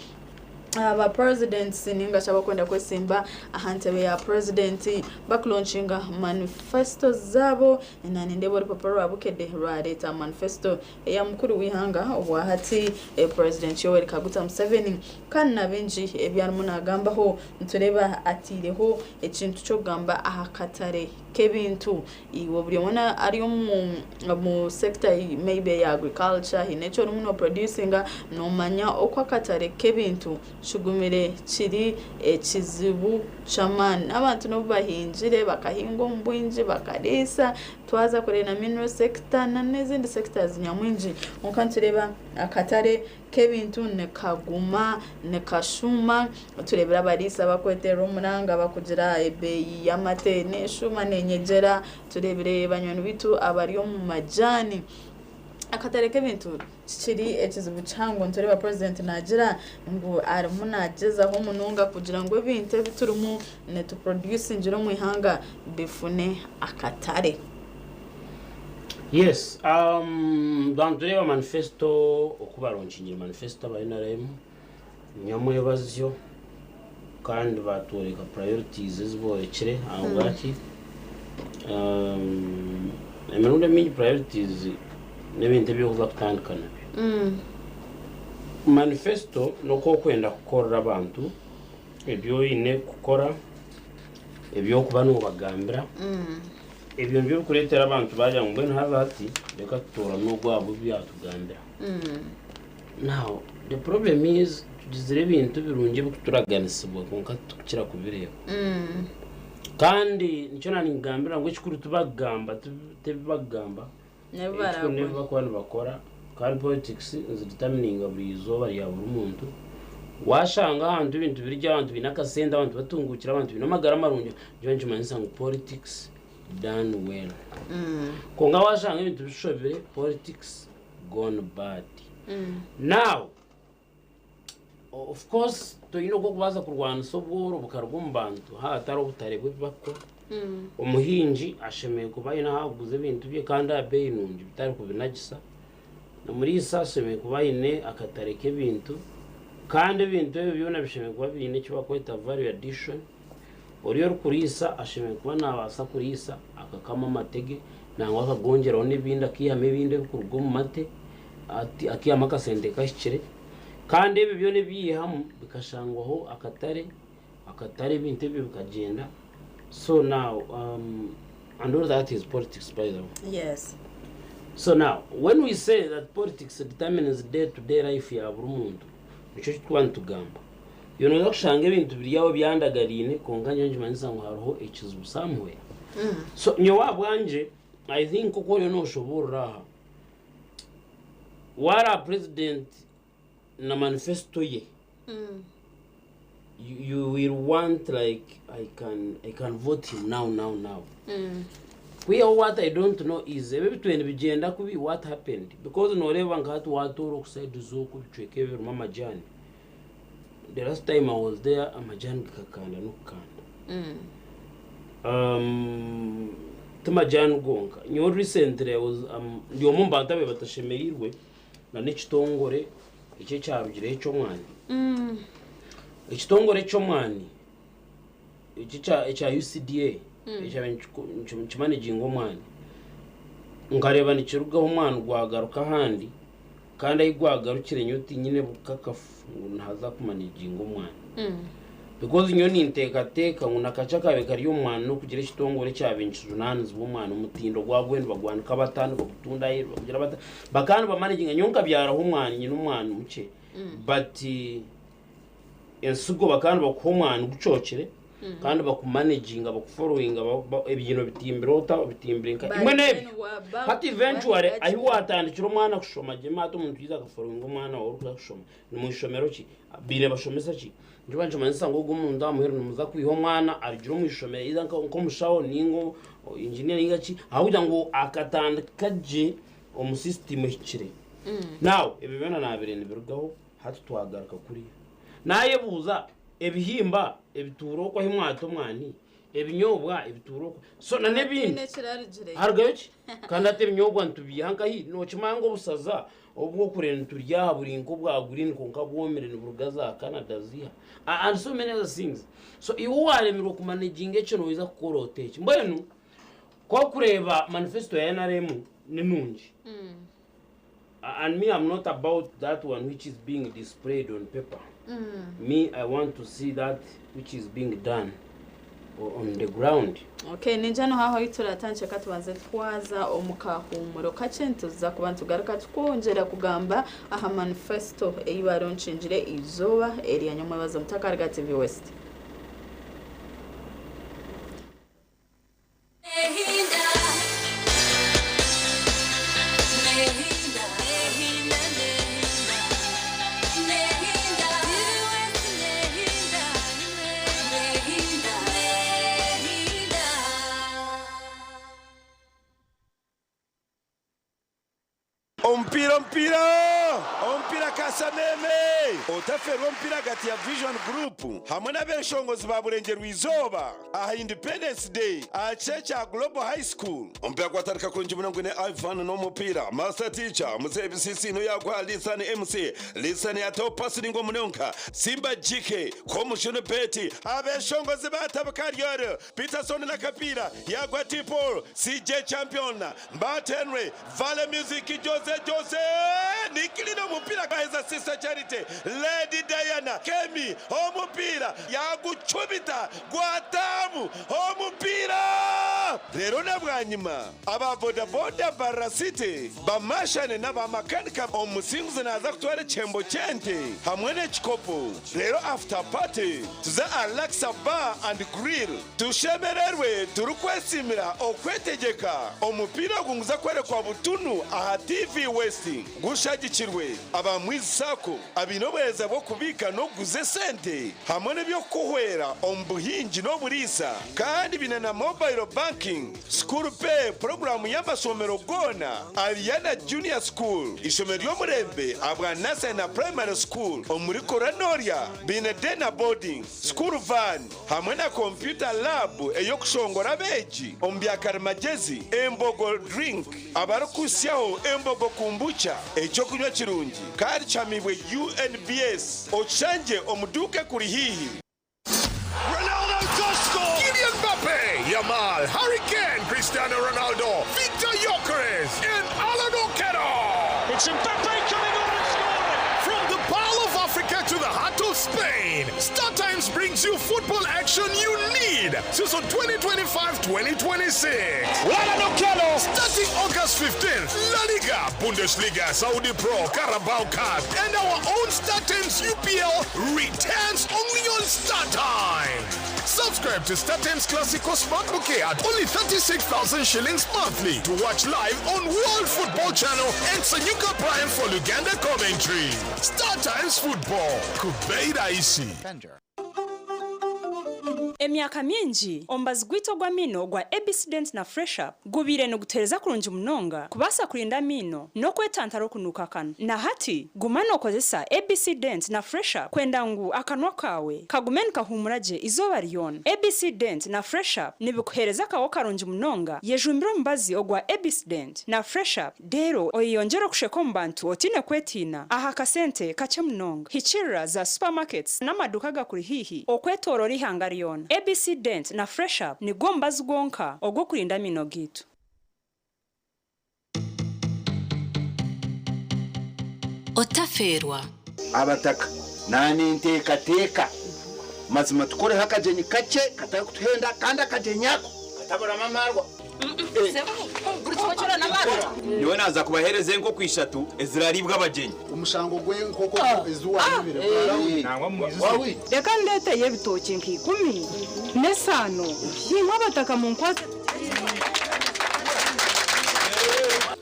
Aba presidents ninga shi abakwenda kwesimba aha ntebe ya president bakulonkinga manifesto zaabo. Na nindeeba orupapura rwa Bukedde rwareeta manifesto eya mukuru w'eihanga obwahati President Yoweri Kaguta Museveni kandi na bingi ebi arimu nagambaho. Nitureeba ateireho ekintu ky'okugamba aha katare k'ebintu. Iwe buri omwe ari omu sector maybe eya agriculture haine eki orimu noproducinga nomanya oku akatare k'ebintu kigumire kiri ekizibu ky'amaani. N'abantu n'obu bahingire bakahinga omu bwingi bakariisa twaza kureeba na mineral sector n'ezindi sectors nyamwingi kwonka nitureeba akatare k'ebintu nikaguma nikashuuma. Tureebire abariisa barikweterera omuranga barikugira ebeeyi y'amate neeshuuma neenyegyera. Tureebire banywani baitu abari omu majaani. Akatare k'ebintu kikiri ekizibu kihango. Nitureeba purezidenti naagira ngu arimu naagyezaho munonga kugira ngu ebintu ebi turimu nitupurodyusingira omu ihanga bifune akatare. Yes, nitureeba manifesto oku baronkingire manifesto aba NRM nyamwebazyo kandi batworeka priorities ezi borekire ahabwaki emirundi emingi priorities n'ebintu ebi orikuza kutandika nabyo. Manifesto n'oku orikwenda kukorera abantu ebi oine kukora, ebi orikuba noobagambira. Ebyo nibyo birikureetera abantu baagira ngu mbwenu haza hati reka tutoorane ogu ahabw'ebi yaatugambira. Now, the problem is tugizire ebintu birungi ebirikuturaganisibwa kwonka titurikukira kubireeba. Kandi nikyo naaninkugambira ngu ekikuru tibakugamba, ti ebi bakugamba, N'ebi ekikuru n'ebi barakora. barikuba nibakora. Kandi politics nizidetermininga buri izooba rya buri muntu. Waashanga ahantu ebintu biri gye, abantu baine akasente, abantu batunguukire, abantu baine amagara marungi, nikyo nikimanyisa ngu politics done well. Kwonka waashanga ebintu bishobire, politics gone bad. Now, of course toine oku orikubaasa kurwanisa obworo bukaruga omu bantu haatari obutare bw'ebi barikukora. Omuhingi ashemereire kuba aine ahu arikuguza ebintu bye kandi aha beeyi nungi bitari kubinagisa. Omuriisa ashemereire kuba aine akatare k'ebintu kandi ebintu ebyo byona bishemereire kuba biine eki barikweta value addition. Oriya orikuriisa ashemereire kuba naabaasa kuriisa akakama amate ge nangwa akagongyeraho n'ebindi akaihamu ebindi ebirikuruga omu mate akaihamu akasente kahikire. Kandi ebyo byona ebi yaihamu bikashangwaho akatare, akatare ebintu ebyo bikagyenda. So now, and all that is politics by the way. So now, when we say that politics determines day to day life ya buri muntu, nikyo eki turikuba nitugamba. Iwe nooza kushanga ebintu biri aho byandagariine kwonka nyowe nikimanyisa ngu hariho ekizibu somewhere. So nyowe ahabwangye, I think nk'oku oriyo nooshoboorora aha, waaraaba president na manifesto ye, you, you will want like I can, I can vote him now, now, now. Kwihaho what I don't know is ebi ebitwire nibigyenda kubi what happened because noreeba nka hati watoora oku side z'oku ebicweka ebi birimu amajani the last time I was there amajani gakakanda n'okukanda. Ti majani gonka nyowe recently I was ndi omwe omu bantu ababaire batashemereirwe na n'ekitongore eki ekyarugireho eky'omwani. Ekitongore eky'omwani eki ekya UCDA ekyabaire nikimanaginga omwani, nkareeba nikirugaho omwani gwagaruka ahandi kandi ahi gwagarukire nyowe tinyine bukakafu ngu nihaza kumanaginga omwani. Because nyowe ninteekateeka ngu nakakye akaabaire kari omu mwani n'okugira ekitongore ekyabaire nikijunaanizibwa omwani omutindo gwagwo nibagwanika bata, nibagutunda aheeru, nibagugira bata, bakaba nibamanaginga. Nyowe nkabyaraho omwani nyine omwani mukye but ensigo bakaba nibakuha omwani gucookire kandi bakumanaginga bakuforowinga ebiino bitimbire ota obitimbire nka imwe n'ebyo. Hati eventually ahi waatandikira omwana kushoma gye hati omuntu yaija akaforowinga omwana waawe orikuza kushoma ni mu ishomero ki baire bashomesa ki nikiba nikimanyisa ngu ogu omuntu aha muheru nimuza kwiha omwana arugire omu ishomero either nk'omushaho ninga engineer ninga ki ahabw'okugira ngu akatandika gye omu system ehikire. Now ebyo byona naabaire nibirugaho hati twagaruka kuriya. Naayebuuza ebihimba ebituura okwo ahi mwata omwani. Ebinyobwa ebituura okwe. So na n'ebindi. Haine ekirarugireyo. Harugayo ki? Kandi hati ebinyobwa nitubiiha nkahi? Nookimanya ngu obusaza obu okureba niturya aha buri nk'obwa green kwonka bwomire niburuga za Canada ziiha? And so many other things. So iwe waaremirwe kumanaginga ekyo noija kukora ota eki? Mbwenu ku orikureeba manifesto ya nrm ni nungi. And me am not about that one which is being displayed on paper. Me I want to see that which is being done on the ground. Okay, ninja no haho turatandike ka tubanze twaza omu kahuumuro kakye nituza kuba nitugaruka tukwongyera kugamba aha manifesto ei baronkingire eizooba erya nyomwebazo mutakaruga TV West. Omupiira omupiira omupiira Kasameme! Otaferwa omupiira ahagati ya Vision Group hamwe n'abeshongozi ba Burengyerwa Izooba aha Independence Day aha kishaayi kya Global High School. Omupiira gwatandika kurungi munonga gwine Ivan n'omupiira, Master Teacher, Muzeeyi Bisisiino yaaguha Lisan MC, Lisan yaataho paasi naingwa munonga, Simba GK, Komushunu Betty, abeshongozi baatabuka Ariel, Peterson n'akapiira yaagwa T-Paul, CJ Champion, Mbat Henry, Vale Music, Jose Jose, Nikilina omupiira gwaheza Sister Charity, Lady Diana, Kemi omupiira yaagucumita gwataamu omupiira! Reero na bwanyima aba bodaboda Mbarara City bamashane n'aba makanika omusinguzi naaza kutwara ekihembo ky'ente hamwe n'ekikopo reero after party tuze aha Laksa Bar and Grill tushemererwe turikwesiimira okwetegyeka. Omupiira ogu niguza kworekwa butunu aha TV West gushagikirwe aba Mwizi Sacco abaine obuheereza bw'okubiika n'okuguza esente hamwe n'eby'okukuhwera omu buhingi n'oburiisa kandi baine na mobile banking. School Pay puroguraamu y'amashomero goona Ariana Junior School, eishomero ry'omurembe ahabwa Nursery na Primary School omuri Koronorya baine Day na Boarding, School Van hamwe na Computer Lab ey'okushongora abeegi omu bya karimagyezi, Embogo Drink abarikuhitsyaho Embogo Kombucha eky'okunywa kirungi kandi kihamiibwe UNBS okishangye omu duuka ekuri haihi. Ronaldo does score! Kylian Mbappe, Yamal, Harry Kane, Cristiano Ronaldo, Victor Gyökeres, and Alan Okello! It's Mbappe coming on and scoring! From the Pearl of Africa to the heart of Spain, Star Times brings you football action you need. Season 2025-2026. Alan Okello! Starting August 15th, La Liga, Bundesliga, Saudi Pro, Carabao Cup, and our own Star Times UPL returns only on Star Times. Subscribe to Star Times Classico Smart Bouquet at only 36,000 shillings monthly to watch live on World Football Channel and Sanyuka Prime for Uganda commentary. Star Times Football. Kubeira Isi. Emyaka mingi, omubazi gwaitu ogw'amaino ogwa ABC Dent na Fresh Up gubaire nigutuheereza kurungi munonga kubaasa kurinda amaino n'okwetantara okunuuka akanwa. Na hati, guma nookozesa ABC Dent na Fresh Up kwenda ngu akanwa kaawe kagume nikahuumura gye eizooba ryona. ABC Dent na Fresh Up nibikuheereza akaho karungi munonga. Yejumbire omubazi ogwa ABC Dent na Fresh Up Reero oyeyongyere okusheka omu bantu otaine kwetiina aha kasente kakye munonga. Hikiirira za supermarkets n'amaduuka agakuri haihi okwetooroora eihanga ryona. ABC Dent na Fresh Up nigwo mubazi gwonka ogw'okurinda amaino gaitu. Otafeerwa. Abataka naninteekateeka mazima tukoreho akagyenyi kakye katarikutuhenda kandi akagyenyi ako kataburamu amaarwa. Nyowe naaza kubaheereza enkoko ishatu eziraariibwe abagyenyi. Omushango gw'enkoko ezi waayibire gwarahwire. Reka ndeeteyo ebitookye nka ikumi n'esaano, imwe abataka munkwatse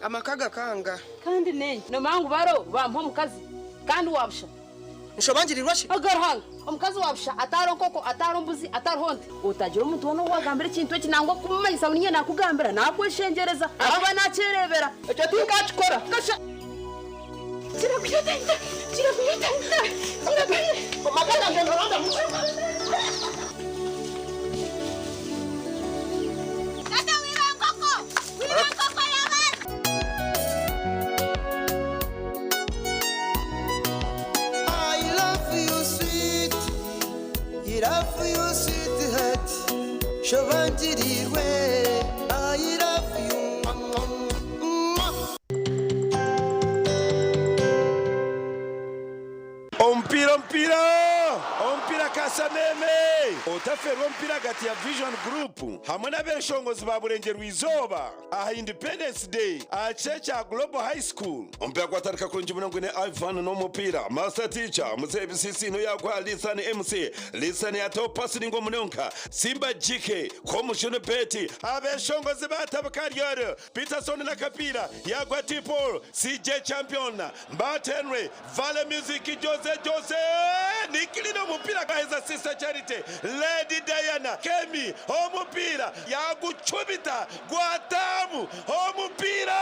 Amaka gakanga. Kandi n'enki? Noomanya ngu baro bampa omukazi kandi wa busha. Nshobangirirwa shi? Aga Ruhanga, omukazi wa busha atariho nkoko, atariho mbuzi, atariho nte. Otagira omuntu woona ou waagambira ekintu eki nangwa okumumanyisa ngu niinye naakugambira, naakweshengyereza ahakuba naakyereebera. Ekyo tinkakikora. Kasha. Kirakuyeta, kirakuyeta, kirakuyeta. Amaka gangye noronda. I love you sweet, I love you sweetheart, shobangirirwe. I love you. Mwah. Omupiira omupiira omupiira kasameme otaferwa omupiira agati ya Vision Group hamwe n'abeshongozi ba Burengyerwa Izooba aha Independence Day aha kishaayi kya Global High School. Omupiira gwatandika kurungi munonga gwine Ivan n'omupiira Master Teacher Muzehe Bisisiino yaguha Lisan MC Lisan yataho pasi ningwa munonga Simba GK Komushunu Betty abeshongozi batabuka Ryoro Peterson n'akapiira yaguha T Paul CJ Champion Mbat Henry Vale Music Jose Jose Nikilina omupiira gaheza Sister Charity Lady Diana Kemi omupiira yagucubita gwatamu omupiira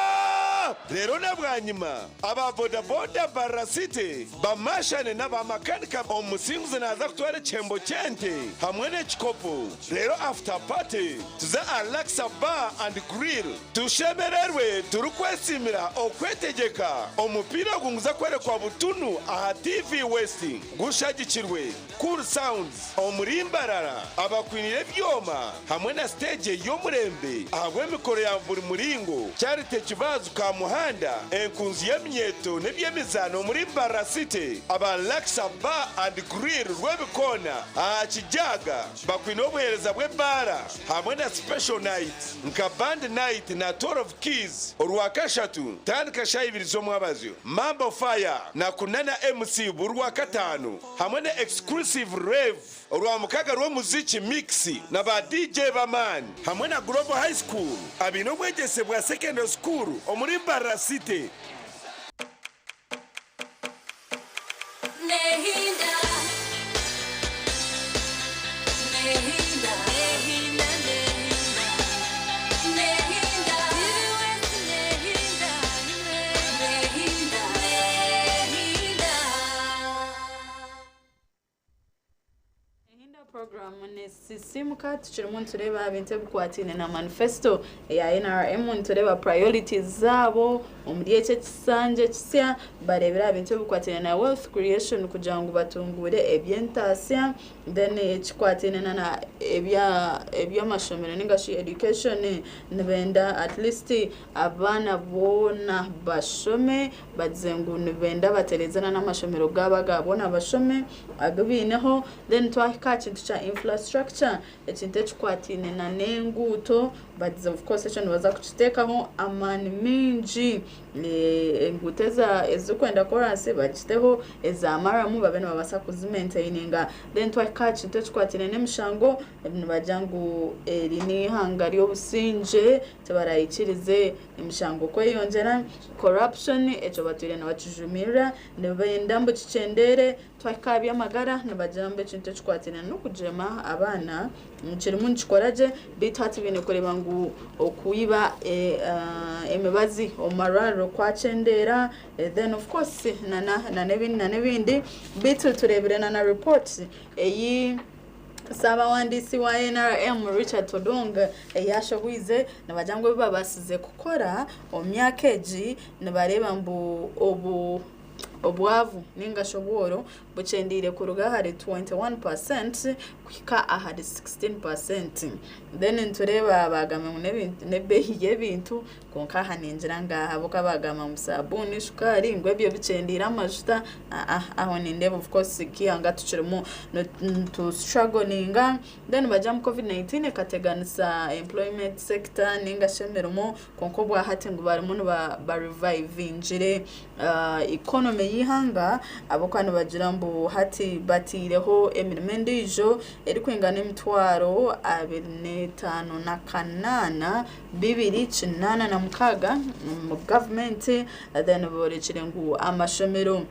reero na bwanyima aba bodaboda Mbarara City bamashane n'abamakanika omusinguzi naaza kutwara ekihembo ky'ente hamwe n'ekikopo reero after party tuze Alaxa Bar and Grill tushemererwe turikwesimira okwetegeka omupiira ogu nguza kwerekwa butunu aha TV West gushagikirwe Cool Sounds omuri Mbarara abakwinire ebyoma hamwe na stage y'omurembe ahabw'emikoro ya buri muringo Charity Kibazu Kamuhanda enkunzi y'eminyeeto n'eby'emizaano omuri Mbarara City aba Laxa Bar and Grill Rwebikoona aha Kijaga bakwine obuheereza bw'ebaara hamwe na special night nka band night na 12 keys orwakashatu tandika shaaha ibiri z'omwabazyo Mambo Fire na Kunana MC buri rwakataano hamwe na exclusive rave orwamukaga rw'omuziki mix na ba DJ b'amaani hamwe na Global High School abaine obwegyese bwa secondary school omuri Mbarara City. Nehinda. Nehinda. Nehinda. Nehinda. Nehinda. Nehinda. Nehinda. Nehinda program nesisimuka tukirimu nitureba ebintu ebikwataine na manifesto eya NRM, nitureba priorities zaabo omuri eki ekisanja ekisya. Bareebera aha bintu ebikwataine na wealth creation kugira ngu batunguure eby'entaasya, then ekikwataine na eby'amashomero ningashi education, nibenda at least abaana boona bashome. Bagize ngu nibenda batereeze n'amashomero gaabo aga boona bashome agu baineho. Then twahika aha kintu kya infrastructure, ekintu ekikwataine na n'enguuto, bagize of course ekyo nibaza kukiteekaho amaani maingi. Enguuto ezirikwenda koransi bagiteho, eza maramu babe nibabaasa kuzimaintaininga. Then twahika aha kintu ekikwataine n'emishango, nibagira ngu eri n'eihanga ry'obusingye, tibarayikirize emishango kweyongyera. Corruption ekyo batwire nibakijumirira, nibenda mbu kikyendere. Twahika aha by'amagara, nibagira ngu ekintu ekikwataine n'okugyema abaana kirimu nikikora gye, beitu hati baine kureeba ngu okwiba emibazi omu marwariro kwakyendera. Then of course nana n'ebindi, beitu tureebire na report eyi Saabawandiisi wa NRM Richard Todwong eyashohoize. Nibagira ngu ebi babaasize kukora omu myaka egi, nibareeba mbu obu obwavu ningashi obworo bukyendeire kuruga ahari 21% kuhika ahari 16%. Then nitureeba bagamba ngu n'ebeeyi y'ebintu, kwonka aha ningira nga ahabw'okuba bagamba ngu sabuuni, shukaari, ngu ebyo bikyendeire, amajuta, aho nindeeba of course nk'eihanga tukirimu nitustrugglinga. Then bagira ngu COVID-19 ekateganisa employment sector ningashi emirimo, kwonka obwahati ngu barimu barevivingire economy y'eihanga, ahabw'okuba nibagira ngu hati bataireho emirimo endiijo erikwingana 258 286 omu gavumenti. Then borekire ngu amashomero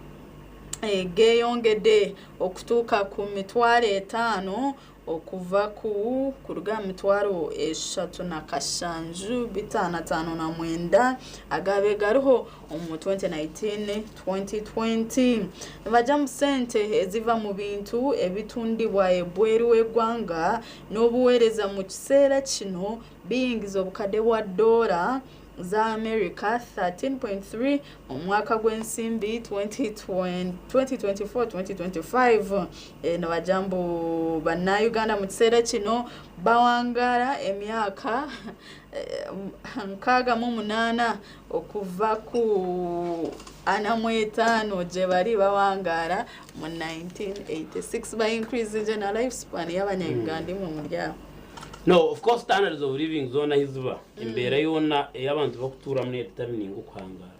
geeyongedde okutuuka ku 500,000. okuva ku kuruga aha mitwaro 3 kashanju 559 agabe gariho omu 2019 2020. Nibajya mu sente eziva mu bintu ebitundibwa ebweru w'eggwanga n'obuweereza mu kiseera kino biyingiza obukadde bwa dola za America 13.3 mu mwaka gw'ensimbi 2024-2025. Nibajya mbu bannayuganda mu kiseera kino bawangala emyaka 68 okuva ku 45 gye bali bawangala mu 1986. Ba increase na life span y'abanyayuganda imwe muryabo. No, of course, standards of living zona hiziba embeera yona ey'abantu bakuturamu nedetermining okuhangara.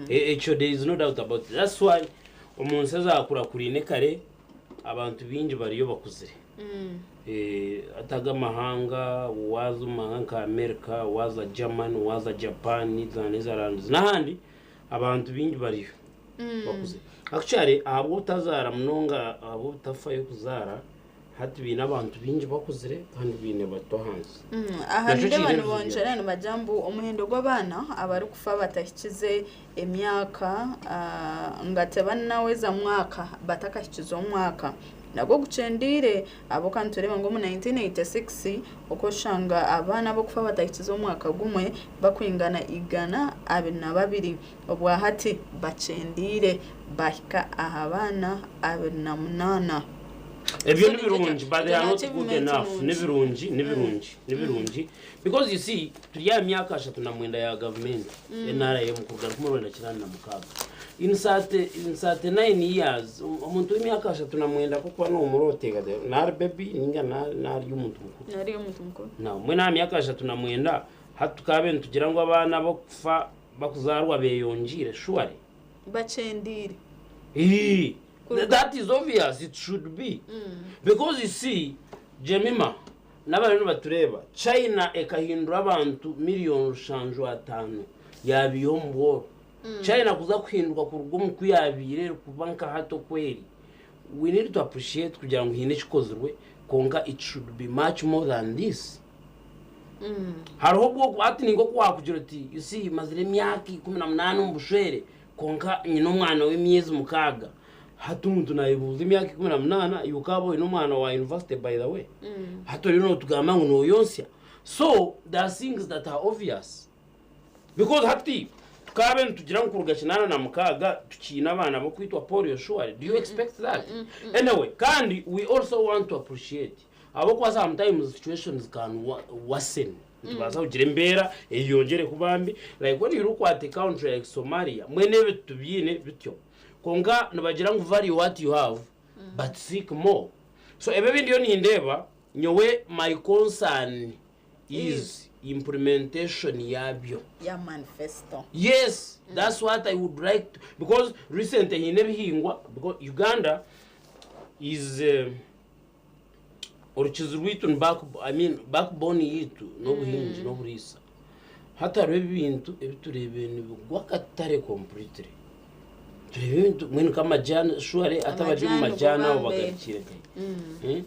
Ekyo there is no doubt about it. That's why omunsi ezakurakurine kare abantu bingi bariyo bakuzire. Ataga amahanga, waza omu mahanga nka America, waza German, waza Japan, za Netherlands n'ahandi, abantu bingi bariyo bakuze. Actually, ahabwo utazaara munonga, ahabwo utafayo kuzaara, hati biine abantu bingi bakuzire kandi biine bato ahansi. Aha Nakyo nindeba kiine nibongyera nibajya mbu omuhendo gw'abaana abarikufa batahikize emyaka, nga tebanaweza mwaka, batakahikize omwaka, nagwo guchendiire abo. Kandi tureba ngu omu 1986 okoshanga abaana bokufa batahikize omwaka gumwe bakwingana 122, obwa hati bachendiire bahika aha baana 28. Ebyo So ni birungi, but they are not good achievement enough. nungi. Ni birungi, ni birungi, ni birungi, because you see, turi ya myaka 39 ya gavumenti NRM kuruga 1986. In 39 years, omuntu w'emyaka 39 kukuba nomurotega nari baby ninga nari omuntu mukuru. Nari omuntu mukuru. Na mwe nta myaka 39, hati tukabe nitugira ngu abaana bokufa bakuzarwa beyongire, surely? Bachendiire. Eh, that is obvious, it should be, because you see, Jemima n'abantu batureba, China ekahindura abantu miliyoni 75 yabiyeho mu bworo. China kuza kuhinduka kuruga omu kuyabiire kuba nka hato kweri. We need to appreciate kugira ngu hiine ekikozirwe, konka it should be much more than this. Hariho obwo ati ninga okwakugira oti, you see, mazire emyaka 18 omu bushwere, konka nyina omwana w'emyezi 6. Hati omuntu nayebuuza, emyaka 18 yukaba oyine omwana wa university, by the way, hati oriyo notugamba ngu noyonsya. So there are things that are obvious, because hati tukabe nitugira ngu kuruga 86 tukiine abaana bokwitwa polio, surely? Do you expect that? Anyway, kandi we also want to appreciate abokuba sometimes situations can worsen, nitubaasa kugira embeera eyongere kuba mbi, like when you look at a country like Somalia, mwene ebi tubyine bityo, konka nibagira ngu value what you have but seek more. So ebyo ebindi yo nindeeba nyowe, my concern is implementation yabyo. Ya manifesto. Yes, that's what I would like to, because recently hiine ebihingwa, because Uganda is orukizi rwitu ni back, I mean, backbone yitu n'obuhingi n'oburiisa. Hati hariho ebintu ebitureebire nibigwa akatare completely. Turebe ebintu mbwenu nk'amajani, surely atabari omu Amajani majani abo gubambe. Bagarukire kai.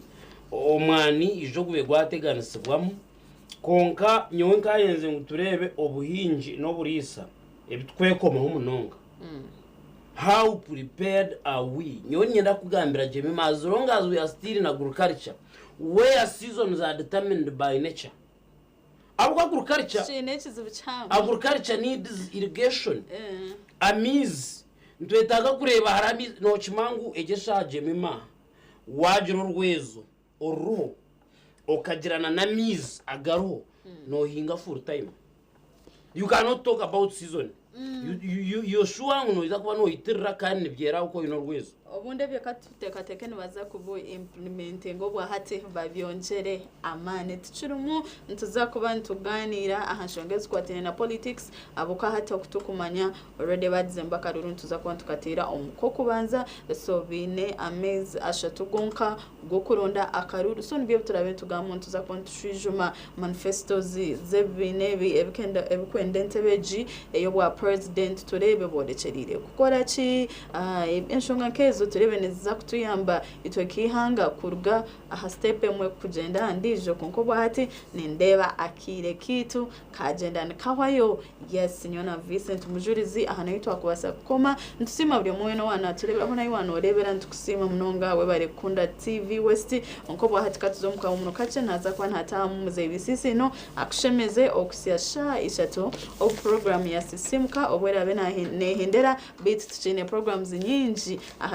Omwani ijo gube gwateganisibwamu, konka nyowe nkayenze ngu turebe obuhingi n'oburiisa ebitwekomaho munonga. How prepared are we? Nyowe nyenda kugambira Jemima, as long as we are still in agriculture where seasons are determined by nature, abo agriculture Kiine ekizibu kyabo. Agriculture needs irrigation, amizi. Nitwetaaga kureeba hari amizi. Nokima ngu egyo Jemima wagira orwezo oruruho okagirana n'amizi agaruho, nohinga full time. You cannot talk about season. You're sure ngu noiza kuba noyitirira kandi nibyera uko oyine orwezo. Obundi ebyo katuteekateeke nibaza kubu implementing obwa hati babyongyere amaani. Tukirimu nituza kuba nituganiira aha nshonga ezikwatine na politics, abuka hati okutukumanya already bagize mbakaruru. Nituza kuba ntukatiira omuko kubanza, so biine ameezi 3 gonka g'okuronda akaruru. So nibyo turabe nitugamba, nituza kuba nitushwijuma manifestos z'ebibiina ebi ebikwenda entebe egi ey'obwa president, turebe borekyereire kukora ki, enshonga nk'ezo. ezo tureebe niziza kutuyamba itwe nk'eihanga kuruga aha step emwe kugyenda aha ndiijo. Kwonka obwahati nindeeba akaire kaitu kagyenda nikahwayo. Yes, nyowe na Vincent Mujurizi aha niho twakubaasa kukoma. Nitusiima buri omwe weena owaaba naatureeberaho nahi waaba nooreebera nitukusiima munonga webare kukunda TV West. Kwonka obwahati katuze omu kahumuro kakye naaza kuba naataahamu Muzeeyi Bisiisino akushemeze okuhitsya shaaha ishatu obu puroguraamu ya Sisiimuka obu eraabe neehendera beitu tukiine puroguraamu nyingi aha.